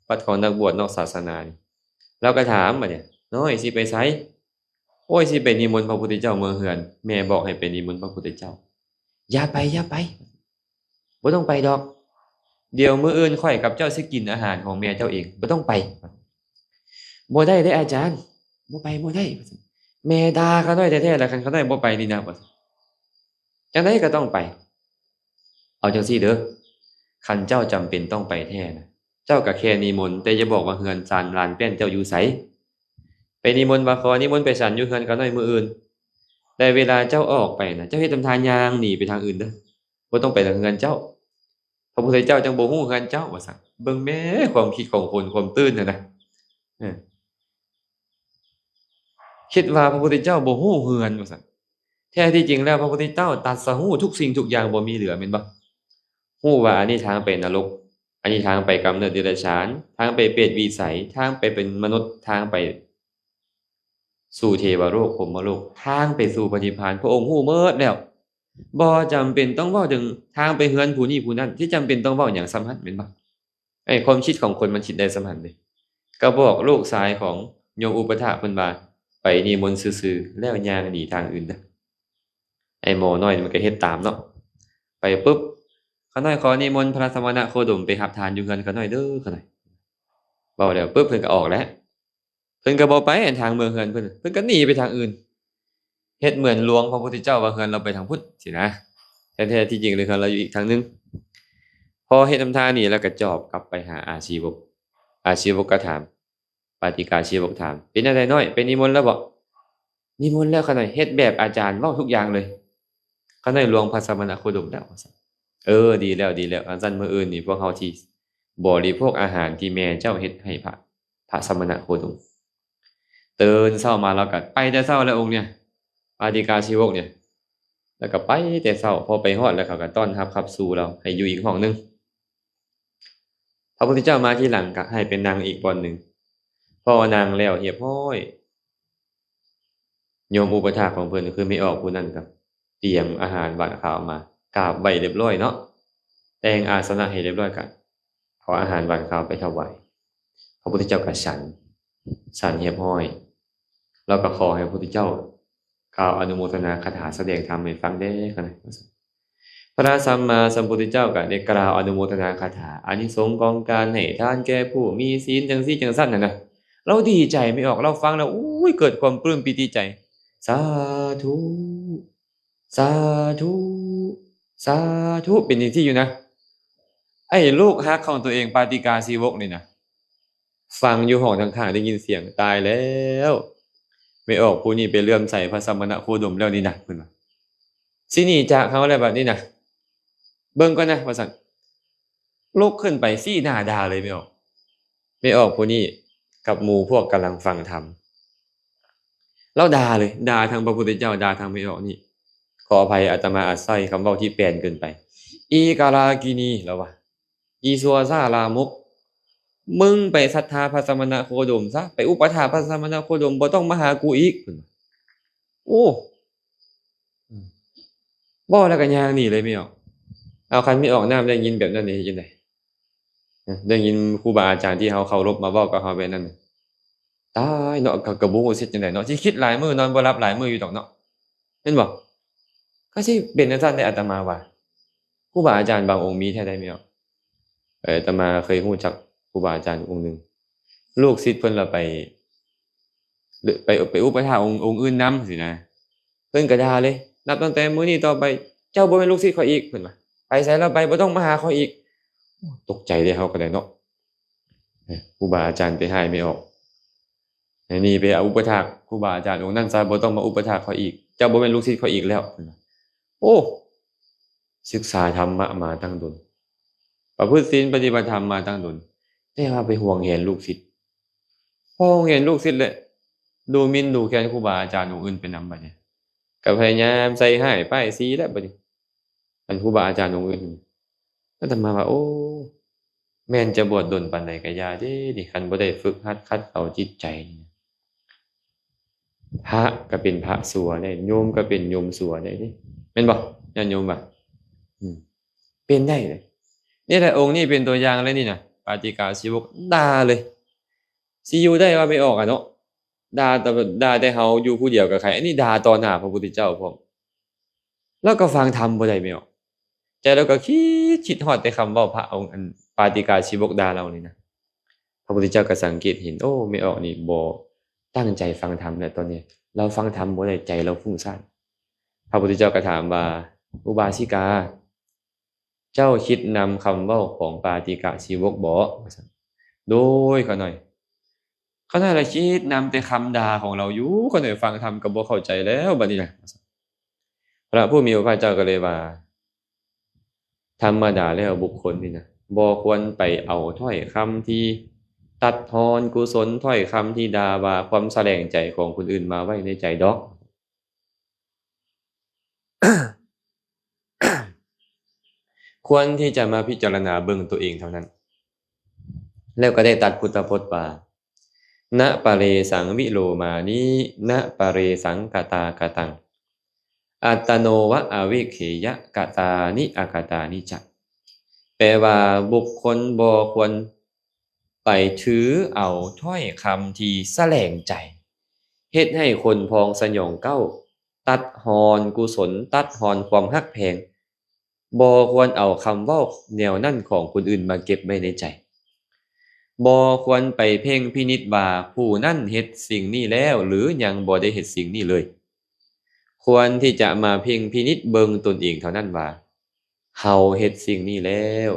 ວັດຂອງນັກບວດນອກສາສະໜານີ້. ລາວກໍຖາມບາດນີ້ ນ້ອຍ ຊິໄປໃສ? ໂອ້ຍ ຊິໄປນິມົນພະພຸດທະເຈົ້າເມືອເຮືອນ ແມ່ບອກໃຫ້ໄປນິມົນພະພຸດທະເຈົ້າ. ຢ່າໄປ ຢ່າໄປ ບໍ່ຕ້ອງໄປດອກ ດຽວມື້ອື່ນຂ້ອຍກັບເຈົ້າຊິກິນອາຫານຂອງແມ່ເຈົ້າເອງ ບໍ່ຕ້ອງໄປ. ບໍ່ໄດ້ເດ້ອາຈານ ບໍ່ໄປບໍ່ໄດ້ ວ່າຊັ້ນ. ແມ່ດ່າຂ້ານ້ອຍແທ້ໆ ລະຄັນຂ້ານ້ອຍບໍ່ໄປນີ້ນະ ວ່າຊັ້ນ. ຈັ່ງໃດກໍຕ້ອງໄປ. ເອົາຈັ່ງຊີ້ເດີ ຄັນເຈົ້າຈຳເປັນຕ້ອງໄປແທ້ນະ ເຈົ້າກໍແຄ່ນິມົນ ແຕ່ຢ່າບອກວ່າເຮືອນຊານລານແປ້ນເຈົ້າຢູ່ໃສ. ໄປນິມົນວ່າຂໍນິມົນໄປສັນຢູ່ເຮືອນຂ້ານ້ອຍມື້ອື່ນ ແຕ່ເວລາເຈົ້າອອກໄປນະ ເຈົ້າເຮັດທຳທ່າຍ່າງໜີໄປທາງອື່ນເດີ ບໍ່ຕ້ອງໄປທາງເຮືອນເຈົ້າ ພະພຸດທະເຈົ້າຈັ່ງບໍ່ຮູ້ເຮືອນເຈົ້າ ວ່າຊັ້ນ. ເບິ່ງແມ້ຄວາມຄິດຂອງຄົນ ຄວາມຕື່ນຫັ້ນນະ ເອີ ຄິດວ່າພະພຸດທະເຈົ້າບໍ່ຮູ້ເຮືອນ ວ່າຊັ້ນ. ແທ້ທີ່ຈິງແລ້ວ ພະພຸດທະເຈົ້າຕັດສະຮູ້ທຸກສິ່ງທຸກຢ່າງບໍ່ມີເຫຼືອ ແມ່ນບໍ່? ຮູ້ວ່າອັນນີ້ທາງໄປນະລົກ ອັນນີ້ທາງໄປກຳເນີດເດຍລະສານ ທາງໄປເປດວິໄສ ທາງໄປເປັນມະນຸດ ທາງໄປສູ່ເທວະໂລກ ພົມມະໂລກ ທາງໄປສູ່ພະນິບພານ ພະອົງຮູ້ໝົດແລ້ວ ບໍ່ຈຳເປັນຕ້ອງເວົ້າເຖິງທາງໄປເຮືອນຜູ້ນີ້ຜູ້ນັ້ນ ທີ່ຈຳເປັນຕ້ອງເວົ້າຫຍັງສ່ຳຫັ້ນ ແມ່ນບໍ່? ໄອ້ຄວາມຄິດຂອງຄົນມັນຄິດໄດ້ສ່ຳຫັ້ນເດ້. ກໍບອກລູກຊາຍຂອງໂຍມອຸປະຖາກເພິ່ນວ່າ ໄປນິມົນຊື່ໆ ແລ້ວຍ່າງໜີທາງອື່ນເດີ. ໄອ້ໝໍນ້ອຍມັນກໍເຮັດຕາມເນາະ. ໄປປຶບ ຂ້ານ້ອຍຂໍນິມົນພະສະມະນະໂຄດົມໄປຮັບທານຢູ່ເຮືອນຂ້ານ້ອຍເດີ ຂ້ານ້ອຍ. ເວົ້າແລ້ວປຶບ ເພິ່ນກໍອອກແລ້ວ. ເພິ່ນກໍບໍ່ໄປອັນທາງເມືອເຮືອນເພິ່ນ ເພິ່ນກໍໜີໄປທາງອື່ນ ເຮັດເໝືອນລວງພະພຸດທະເຈົ້າວ່າເຮືອນລາວໄປທາງພຸ້ນຊີ້ນະ ແທ້ໆທີ່ຈິງແລ້ວເຮືອນລາວຢູ່ອີກທາງໜຶ່ງ. ພໍເຮັດທຳທ່ານີ້ແລ້ວກໍຈອບກັບໄປຫາອາຊີວົກ ອາຊີວົກກໍຖາມ ປາຕິກາຊີວົກຖາມ ເປັນຈັ່ງໃດນ້ອຍ ໄປນິມົນແລ້ວເບາະ? ນິມົນແລ້ວຂ້ານ້ອຍ ເຮັດແບບອາຈານເວົ້າທຸກຢ່າງເລີຍ ຂ້ານ້ອຍລວງພະສະມະນະໂຄດົມແລ້ວ ວ່າຊັ້ນ. ເອີ ດີແລ້ວ ດີແລ້ວ ຄັນຊັ້ນມື້ອື່ນນີ້ພວກເຮົາຊິບໍລິໂພກອາຫານທີ່ແມ່ເຈົ້າເຮັດໃຫ້ພະ ພະສະມະນະໂຄດົມ. ຕື່ນເຊົ້າມາລາວກໍໄປແຕ່ເຊົ້າແລ້ວອົງເນີ້ຍ ປາຕິກາຊີວົກເນີ້ຍ ແລ້ວກໍໄປແຕ່ເຊົ້າ ພໍໄປຮອດແລ້ວເຂົາກໍຕ້ອນຮັບຂັບສູ່ລາວໃຫ້ຢູ່ອີກຫ້ອງໜຶ່ງ. ພະພຸດທະເຈົ້າມາທີຫຼັງກໍໃຫ້ໄປນັ່ງອີກບ່ອນໜຶ່ງ. ພໍນາງແລ້ວຮຽບຮ້ອຍ ໂຍມອຸປະຖາກຂອງເພິ່ນ ຄືແມ່ອອກຜູ້ນັ້ນກໍຕຽມອາຫານຫວານຄາວມາ ກາບໄຫວ້ຮຽບຮ້ອຍເນາະ ແຕ່ງອາສະນະໃຫ້ຮຽບຮ້ອຍ ກໍເອົາອາຫານຫວານຄາວໄປຖວາຍ ພະພຸດທະເຈົ້າກໍສັນ ສັນຮຽບຮ້ອຍ ແລ້ວກໍຂໍໃຫ້ພະພຸດທະເຈົ້າກ່າວອະນຸໂມທະນາຄາຖາສະແດງທຳໃຫ້ຟັງແດ່ ວ່າຊັ້ນ. ພະສຳມາສຳພຸດທະເຈົ້າກໍໄດ້ກ່າວອະນຸໂມທະນາຄາຖາ ອານິສົງຂອງການໃຫ້ທານແກ່ຜູ້ມີສິນ ຈັ່ງຊີ້ຈັ່ງຊັ້ນຫັ້ນນະ. ລາວດີໃຈແມ່ອອກ ລາວຟັງແລ້ວ ໂອ້ຍ ເກີດຄວາມປຶ້ມປີຕິໃຈ ສາທຸ ສາທຸ ສາທຸ ເປັນຈັ່ງຊີ້ຢູ່ນະ. ໄອ້ລູກຮັກຂອງຕົວເອງ ປາຕິກາສີວົກນີ້ນະ ຟັງຢູ່ຫ້ອງຂ້າງໆ ໄດ້ຍິນສຽງ ຕາຍແລ້ວ ແມ່ອອກຜູ້ນີ້ໄປເຫຼື້ອມໃສພະສະມະນະໂຄດົມແລ້ວນີ້ນະ ເພິ່ນວ່າ ຊິໜີຈາກເຮົາແລ້ວບັດນີ້ນະ ເບິ່ງກ່ອນນະ ວ່າຊັ້ນ. ລຸກຂຶ້ນໄປຊີ້ໜ້າດ່າເລີຍແມ່ອອກ. ແມ່ອອກຜູ້ນີ້ກັບໝູ່ພວກກຳລັງຟັງທຳ ລາວດ່າເລີຍ ດ່າທັງພະພຸດທະເຈົ້າ ດ່າທັງແມ່ອອກນີ້. ຂໍອະໄພ ອາດຕະມາອາດໃຊ້ຄຳເວົ້າທີ່ແປນເກີນໄປ. ອີກາລາກິນີ ລາວວ່າ ອີຊົ່ວຊ້າລາມົກ ມຶງໄປສັດທາພະສະມະນະໂຄດົມຊະ ໄປອຸປະຖາກພະສະມະນະໂຄດົມ ບໍ່ຕ້ອງມາຫາກູອີກ ເພິ່ນວ່າ. ໂອ້ ເວົ້າແລ້ວກໍຍ່າງໜີເລີຍແມ່ອອກ. ເອົາ ຄັນແມ່ອອກນ້ຳໄດ້ຍິນແບບນັ້ນນີ້ເຮັດຈັ່ງໃດ? ໄດ້ຍິນຄູບາອາຈານທີ່ເຮົາເຄົາລົບມາເວົ້າກັບເຮົາແບບນັ້ນ ຕາຍເນາະ ກໍ ກໍບໍ່ຮູ້ຊິເຮັດຈັ່ງໃດເນາະ ຊິຄິດຫຼາຍມື້ນອນບໍ່ຫຼັບຫຼາຍມື້ຢູ່ດອກເນາະ ແມ່ນບໍ່? ກໍຊິເປັນຈັ່ງຊັ້ນເດ້ ອາດຕະມາວ່າ. ຄູບາອາຈານບາງອົງມີແທ້ໃດແມ່ອອກ. ເອີ ອາດຕະມາເຄີຍຮູ້ຈັກຄູບາອາຈານອົງໜຶ່ງ ລູກສິດເພິ່ນລະໄປ ໄປ ໄປອຸປະຖາກອົງ ອົງອື່ນນຳຊີ້ນະ. ເພິ່ນກໍດ່າເລີຍ ນັບຕັ້ງແຕ່ມື້ນີ້ຕໍ່ໄປ ເຈົ້າບໍ່ແມ່ນລູກສິດຂ້ອຍອີກ ເພິ່ນວ່າ. ໄປໃສລະໄປ ບໍ່ຕ້ອງມາຫາຂ້ອຍອີກ. ຕົກໃຈເດ້ເຮົາກໍໄດ້ເນາະ ຄູບາອາຈານໄປຮ້າຍແມ່ອອກ ໃຫ້ໜີໄປອຸປະຖາກຄູບາອາຈານອົງນັ້ນຊະ ບໍ່ຕ້ອງມາອຸປະຖາກຂ້ອຍອີກ ເຈົ້າບໍ່ແມ່ນລູກສິດຂ້ອຍອີກແລ້ວ ເພິ່ນວ່າ. ໂອ້ ສຶກສາທຳມະມາຕັ້ງດົນ ປະພຶດສິນປະຕິບັດທຳມາຕັ້ງດົນ ແຕ່ວ່າໄປຫວງແຫນລູກສິດ ຫວງແຫນລູກສິດແຫຼະ ດູໝິ່ນດູແຄນຄູບາອາຈານອົງອື່ນໄປນຳບັດນີ້ ກໍພະຍາຍາມໃສ່ຮ້າຍປ້າຍສີແລ້ວບັດນີ້ ອັນຄູບາອາຈານອົງອື່ນ. ອາດຕະມາວ່າ ໂອ້ ແມ່ນຈະບວດດົນປານໃດກໍຢ່າເດ້ນີ້ ຄັນບໍ່ໄດ້ຝຶກຫັດຂັດເອົາຈິດໃຈນີ້ ພະກໍເປັນພະຊົ່ວໄດ້ ໂຍມກໍເປັນໂຍມຊົ່ວໄດ້ເດ້ ແມ່ນບໍ່ ຍາດໂຍມວ່າ? ອືມ ເປັນໄດ້ເດ້. ນີ້ແຫຼະ ອົງນີ້ເປັນຕົວຢ່າງເລີຍນີ້ນະ ປາຕິກາສີວົກ ດ່າເລີຍ ຊິຢູ່ໄດ້ວ່າແມ່ອອກອະເນາະ ດ່າແຕ່ ດ່າແຕ່ເຮົາຢູ່ຜູ້ດຽວກໍໄຄ ອັນນີ້ດ່າຕໍ່ໜ້າພະພຸດທະເຈົ້າພ້ອມ. ລາວກໍຟັງທຳບໍ່ໄດ້ແມ່ອອກ ໃຈລາວກໍຄິດ ຄິດຮອດແຕ່ຄຳເວົ້າພະອົງ ອັນປາຕິກາສີວົກດ່າລາວນີ້ນະ. ພະພຸດທະເຈົ້າກໍສັງເກດເຫັນ ໂອ້ ແມ່ອອກນີ້ບໍ່ຕັ້ງໃຈຟັງທຳແລ້ວຕອນນີ້ ລາວຟັງທຳບໍ່ໄດ້ ໃຈລາວຟຸ້ງສ້ານ. ພະພຸດທະເຈົ້າກໍຖາມວ່າ ອຸບາສິກາ ເຈົ້າຄິດນຳຄຳເວົ້າຂອງປາຕິກະສີວົກບໍ? ວ່າຊັ້ນ. ໂດຍ ຂ້ານ້ອຍ ຂ້ານ້ອຍລະຄິດນຳແຕ່ຄຳດ່າຂອງລາວຢູ່ ຂ້ານ້ອຍຟັງທຳກໍບໍ່ເຂົ້າໃຈແລ້ວບັດນີ້ນະ. ພະຜູ້ມີພະພາກເຈົ້າກໍເລີຍວ່າ ທຳມະດາແລ້ວບຸກຄົນນີ້ນະ ບໍ່ຄວນໄປເອົາຖ້ອຍຄຳທີ່ຕັດຮອນກຸສົນ ຖ້ອຍຄຳທີ່ດ່າວ່າ ຄວາມສະແຫຼງໃຈຂອງຄົນອື່ນມາໄວ້ໃນໃຈດອກ. ຄວນທີ່ຈະມາພິຈາລະນາເບິ່ງຕົວເອງເທົ່ານັ້ນ. ແລ້ວກໍໄດ້ຕັດພຸດທະພົດວ່າ ນະປະເຣສັງວິໂລມານິ ນະປະເຣສັງກະຕາຄະຕັງ ອັດຕະໂນວະອະວິເຂຍະ ກະຕານິອະກະຕານິຈະ. ແປວ່າ ບຸກຄົນບໍ່ຄວນ ໄປຖືເອົາຖ້ອຍຄຳທີ່ສະແຫຼງໃຈ ເຮັດໃຫ້ຄົນພອງສະຫຍອງເກົ້າ ຕັດຮອນກຸສົນ ຕັດຮອນຄວາມຮັກແພງ. ບໍ່ຄວນເອົາຄຳເວົ້າແນວນັ້ນຂອງຄົນອື່ນມາເກັບໄວ້ໃນໃຈ. ບໍ່ຄວນໄປເພັ່ງພິນິດວ່າ ຜູ້ນັ້ນເຮັດສິ່ງນີ້ແລ້ວ ຫຼື ຍັງບໍ່ໄດ້ເຮັດສິ່ງນີ້ເລີຍ. ຄວນທີ່ຈະມາເພັ່ງພິນິດເບິ່ງຕົນເອງເທົ່ານັ້ນວ່າ ເຮົາເຮັດສິ່ງນີ້ແລ້ວ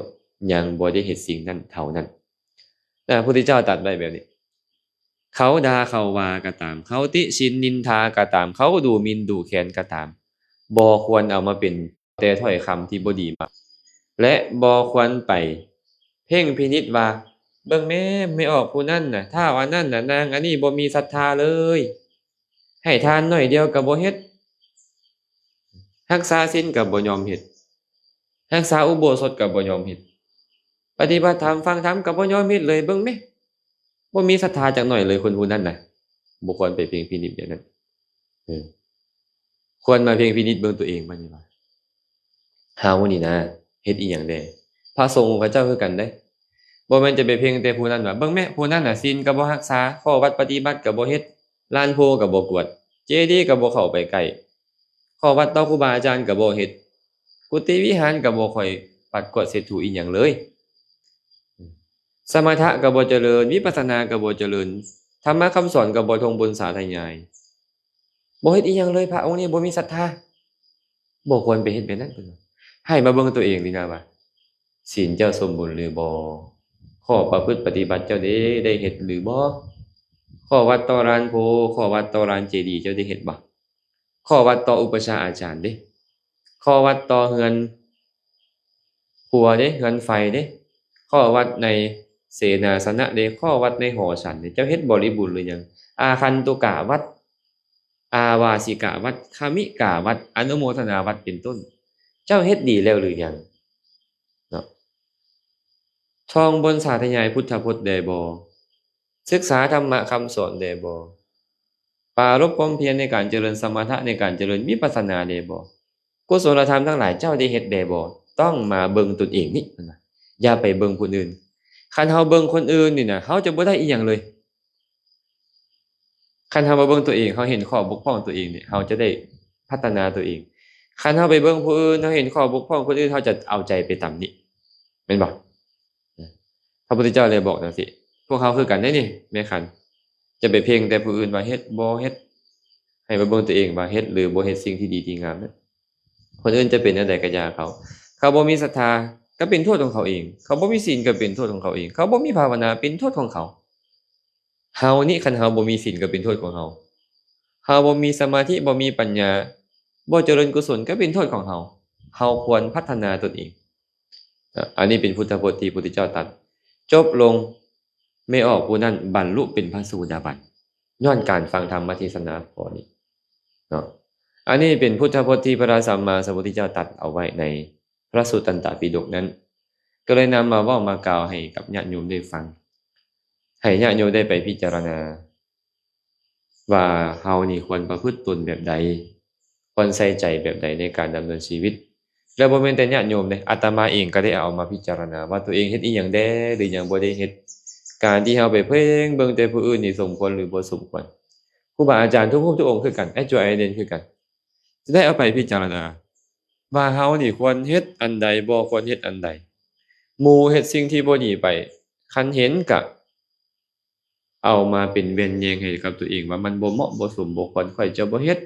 ຍັງບໍ່ໄດ້ເຮັດສິ່ງນັ້ນເທົ່ານັ້ນ. ພະພຸດທະເຈົ້າຕັດໄວ້ແບບນີ້. ເຂົາດ່າເຂົາວ່າກໍຕາມ, ເຂົາຕິຊິນນິນທາກໍຕາມ, ເຂົາດູໝິ່ນດູແຄນກໍຕາມ, ບໍ່ຄວນເອົາມາເປັນແຕ່ຖ້ອຍຄຳທີ່ບໍ່ດີມາ, ແລະ ບໍ່ຄວນໄປເພັ່ງພິນິດວ່າ ເບິ່ງແມ້ ແມ່ອອກຜູ້ນັ້ນນະ, ທ້າວອັນນັ້ນນະ, ນາງອັນນີ້ບໍ່ມີສັດທາເລີຍ. ໃຫ້ທານໜ້ອຍດຽວກໍບໍ່ເຮັດ, ຮັກສາສິນກໍບໍ່ຍອມເຮັດ, ຮັກສາອຸໂບສົດກໍບໍ່ຍອມເຮັດ, ປະຕິບັດທຳ ຟັງທຳກໍບໍ່ຍອມເຮັດເລີຍ. ເບິ່ງແມ້ ບໍ່ມີສັດທາຈັກໜ້ອຍເລີຍ ຄົນຜູ້ນັ້ນນະ ບໍ່ຄວນໄປເພັ່ງພິນິດແບບນັ້ນ. ເອີ ຄວນມາເພັ່ງພິນິດເບິ່ງຕົວເອງບາດນີ້ວ່າ ເຮົານີ້ນະ ເຮັດອີ່ຫຍັງແດ່? ພະສົງຂະເຈົ້າຄືກັນເດ້. ບໍ່ແມ່ນຈະໄປເພັ່ງແຕ່ຜູ້ນັ້ນວ່າ ເບິ່ງແມ້ ຜູ້ນັ້ນນະ ສິນກໍບໍ່ຮັກສາ, ຂໍ້ວັດປະຕິບັດກໍບໍ່ເຮັດ, ລານໂພກໍບໍ່ກວດ, ເຈດີກໍບໍ່ເຂົ້າໄປໃກ້, ຂໍ້ວັດຕໍ່ຄູບາອາຈານກໍບໍ່ເຮັດ, ກຸຕິວິຫານກໍບໍ່ຄ່ອຍປັດກວາດເຊັດຖູອີ່ຫຍັງເລີຍ. ສະມະຖະກໍບໍ່ຈະເລີນ, ວິປັດສະນາກໍບໍ່ຈະເລີນ, ທຳມະຄຳສອນກໍບໍ່ທົ່ງບົນສາທະຍາຍ. ບໍ່ເຮັດອີ່ຫຍັງເລີຍ, ພະອົງນີ້ບໍ່ມີສັດທາ. ບໍ່ຄວນໄປເຮັດແບບນັ້ນ ເພິ່ນວ່າ. ໃຫ້ມາເບິ່ງຕົວເອງນີ້ນະວ່າ ສິນເຈົ້າສົມບູນຫຼືບໍ່? ຂໍ້ປະພຶດປະຕິບັດເຈົ້າເດ ໄດ້ເຮັດຫຼືບໍ່? ຂໍ້ວັດຕໍ່ລານໂພ, ຂໍ້ວັດຕໍ່ລານເຈດີ ເຈົ້າໄດ້ເຮັດບໍ່? ຂໍ້ວັດຕໍ່ອຸປະຊາອາຈານເດ? ຂໍ້ວັດຕໍ່ເຮືອນຄົວເດ? ເຮືອນໄຟເດ? ຂໍ້ວັດໃນເສນາສະນະເດ? ຂໍ້ວັດໃນຫໍສັນເດ? ເຈົ້າເຮັດບໍລິບູນຫຼືຍັງ? ອາຄັນຕຸກາວັດ, ອາວາສິກາວັດ, ຄະມິກາວັດ, ອະນຸໂມທະນາວັດ ເປັນຕົ້ນ, ເຈົ້າເຮັດດີແລ້ວຫຼືຍັງ? ເນາະ ທ່ອງບົນສາທະຍາຍພຸດທະພົດແດ່ບໍ່? ສຶກສາທຳມະຄຳສອນແດ່ບໍ່? ປາລົບຄວາມພຽນໃນການຈະເລີນສະມະຖະ, ໃນການຈະເລີນວິປັດສະນາແດ່ບໍ່? ກຸສົນລະທຳທັງຫຼາຍເຈົ້າໄດ້ເຮັດແດ່ບໍ່? ຕ້ອງມາເບິ່ງຕົນເອງນີ້ ເພິ່ນວ່າ. ຢ່າໄປເບິ່ງຜູ້ອື່ນ. ຄັນເຮົາເບິ່ງຄົນອື່ນນີ້ນະ ເຮົາຈະບໍ່ໄດ້ອີ່ຫຍັງເລີຍ. ຄັນເຮົາມາເບິ່ງຕົວເອງ, ເຮົາເຫັນຂໍ້ບົກຜ່ອງຕົວເອງນີ້, ເຮົາຈະໄດ້ພັດທະນາຕົວເອງ. ຄັນເຮົາໄປເບິ່ງຜູ້ອື່ນ, ເຮົາເຫັນຂໍ້ບົກຜ່ອງຄົນອື່ນ, ເຮົາຈະເອົາໃຈໄປຕຳໜິ ແມ່ນບໍ່? ພະພຸດທະເຈົ້າເລີຍບອກຈັ່ງຊີ້. ພວກເຮົາຄືກັນເດ້ນີ້ ແມ່ຄັນ. ຈະໄປເພັ່ງແຕ່ຜູ້ອື່ນວ່າເຮັດບໍ່ເຮັດ, ໃຫ້ມາເບິ່ງຕົວເອງວ່າເຮັດຫຼືບໍ່ເຮັດສິ່ງທີ່ດີທີ່ງາມນັ້ນ. ຄົນອື່ນຈະເປັນແນວໃດກໍຢ່າເຂົາ. ເຂົາບໍ່ມີສັດທາ ກໍເປັນໂທດຂອງເຂົາເອງ. ເຂົາບໍ່ມີສິນ ກໍເປັນໂທດຂອງເຂົາເອງ. ເຂົາບໍ່ມີພາວະນາ ເປັນໂທດຂອງເຂົາ. ເຮົານີ້ ຄັນເຮົາບໍ່ມີສິນກໍເປັນໂທດຂອງເຮົາ. ເຮົາບໍ່ມີສະມາທິ ບໍ່ມີປັນຍາ ບໍ່ຈະເລີນກຸສົນກໍເປັນໂທດຂອງເຮົາ. ເຮົາຄວນພັດທະນາຕົນເອງ. ອາ ອັນນີ້ເປັນພຸດທະພົດທີ່ພຸດທະເຈົ້າຕັດ. ຈົບລົງ ແມ່ອອກຜູ້ນັ້ນບັນລຸເປັນພະໂສດາບັນ ຍ້ອນການຟັງທຳມະເທດສະນາຂໍ້ນີ້ເນາະ. ອັນນີ້ເປັນພຸດທະພົດທີ່ພະສຳມາສຳພຸດທະເຈົ້າຕັດເອົາໄວ້ໃນ ພະສຸຕັນຕະປິດົກນັ້ນ ກໍເລີຍນຳມາເວົ້າມາກ່າວໃຫ້ກັບຍາດໂຍມໄດ້ຟັງ ໃຫ້ຍາດໂຍມໄດ້ໄປພິຈາລະນາວ່າເຮົານີ້ຄວນປະພຶດຕົນແບບໃດ ຄວນໃສ່ໃຈແບບໃດໃນການດຳເນີນຊີວິດ. ແລະ ບໍ່ແມ່ນແຕ່ຍາດໂຍມເດ້ ອາດຕະມາເອງກໍໄດ້ເອົາມາພິຈາລະນາວ່າຕົວເອງເຮັດອີ່ຫຍັງແດ່ ຫຼືຍັງບໍ່ໄດ້ເຮັດ. ການທີ່ເຮົາໄປເພັ່ງເບິ່ງແຕ່ຜູ້ອື່ນນີ້ສົມຄວນ ຫຼື ບໍ່ສົມຄວນ? ຄູບາອາຈານທຸກຮູບທຸກອົງຄືກັນ ອາຈານເອເດນຄືກັນ ຈະໄດ້ເອົາໄປພິຈາລະນາວ່າເຮົານີ້ຄວນເຮັດອັນໃດ ບໍ່ຄວນເຮັດອັນໃດ. ໝູ່ເຮັດສິ່ງທີ່ບໍ່ດີໄປ ຄັນເຫັນກະເອົາມາເປັນແວ່ນແຍງໃຫ້ກັບຕົວເອງວ່າມັນບໍ່ເໝາະບໍ່ສົມ ບໍ່ຄວນ ຂ້ອຍຈະບໍ່ເຮັດ.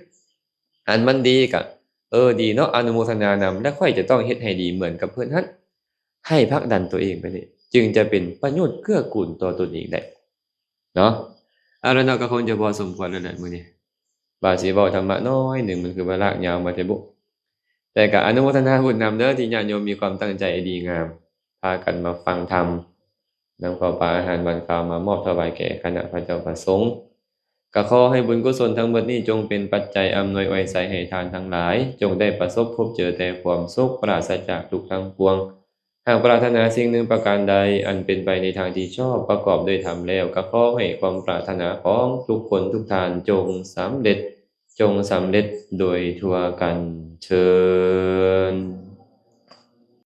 ອັນມັນດີກະ ເອີ ດີເນາະ ອະນຸໂມທະນານຳ ແລະ ຂ້ອຍຈະຕ້ອງເຮັດໃຫ້ດີເໝືອນກັບເພິ່ນຫັ້ນ. ໃຫ້ຜັກດັນຕົວເອງໄປນີ້ ຈຶ່ງຈະເປັນປະໂຫຍດເກື້ອກູນຕໍ່ຕົນເອງໄດ້. ເນາະ ເອົາລະເນາະ ກໍຄົງຈະພໍສົມຄວນແລ້ວແຫຼະມື້ນີ້ ວ່າຊິເວົ້າທຳມະໜ້ອຍໜຶ່ງ ມັນຄືວ່າລາກຍາວມາແທ້ບຸ. ແຕ່ກໍອະນຸໂມທະນາບຸນນຳເດີ ທີ່ຍາດໂຍມມີຄວາມຕັ້ງໃຈອັນດີງາມ ພາກັນມາຟັງທຳ ນຳເຂົ້າປາອາຫານຫວານຄາວມາມອບຖວາຍແກ່ຄະນະພະເຈົ້າພະສົງ. ກໍຂໍໃຫ້ບຸນກຸສົນທັງໝົດນີ້ ຈົ່ງເປັນປັດໄຈອຳນວຍອວຍໄຊໃຫ້ທ່ານທັງຫຼາຍ ຈົ່ງໄດ້ປະສົບພົບເຈີແຕ່ຄວາມສຸກ ປາສະຈາກທຸກທັງປວງ. ຫາກປາດຖະໜາສິ່ງໜຶ່ງປະການໃດ ອັນເປັນໄປໃນທາງທີ່ຊອບ ປະກອບດ້ວຍທຳແລ້ວ ກໍຂໍໃຫ້ຄວາມປາດຖະໜາຂອງທຸກຄົນທຸກທ່ານ ຈົ່ງສຳເລັດ ຈົ່ງສຳເລັດໂດຍທົ່ວກັນເທີ້ນ.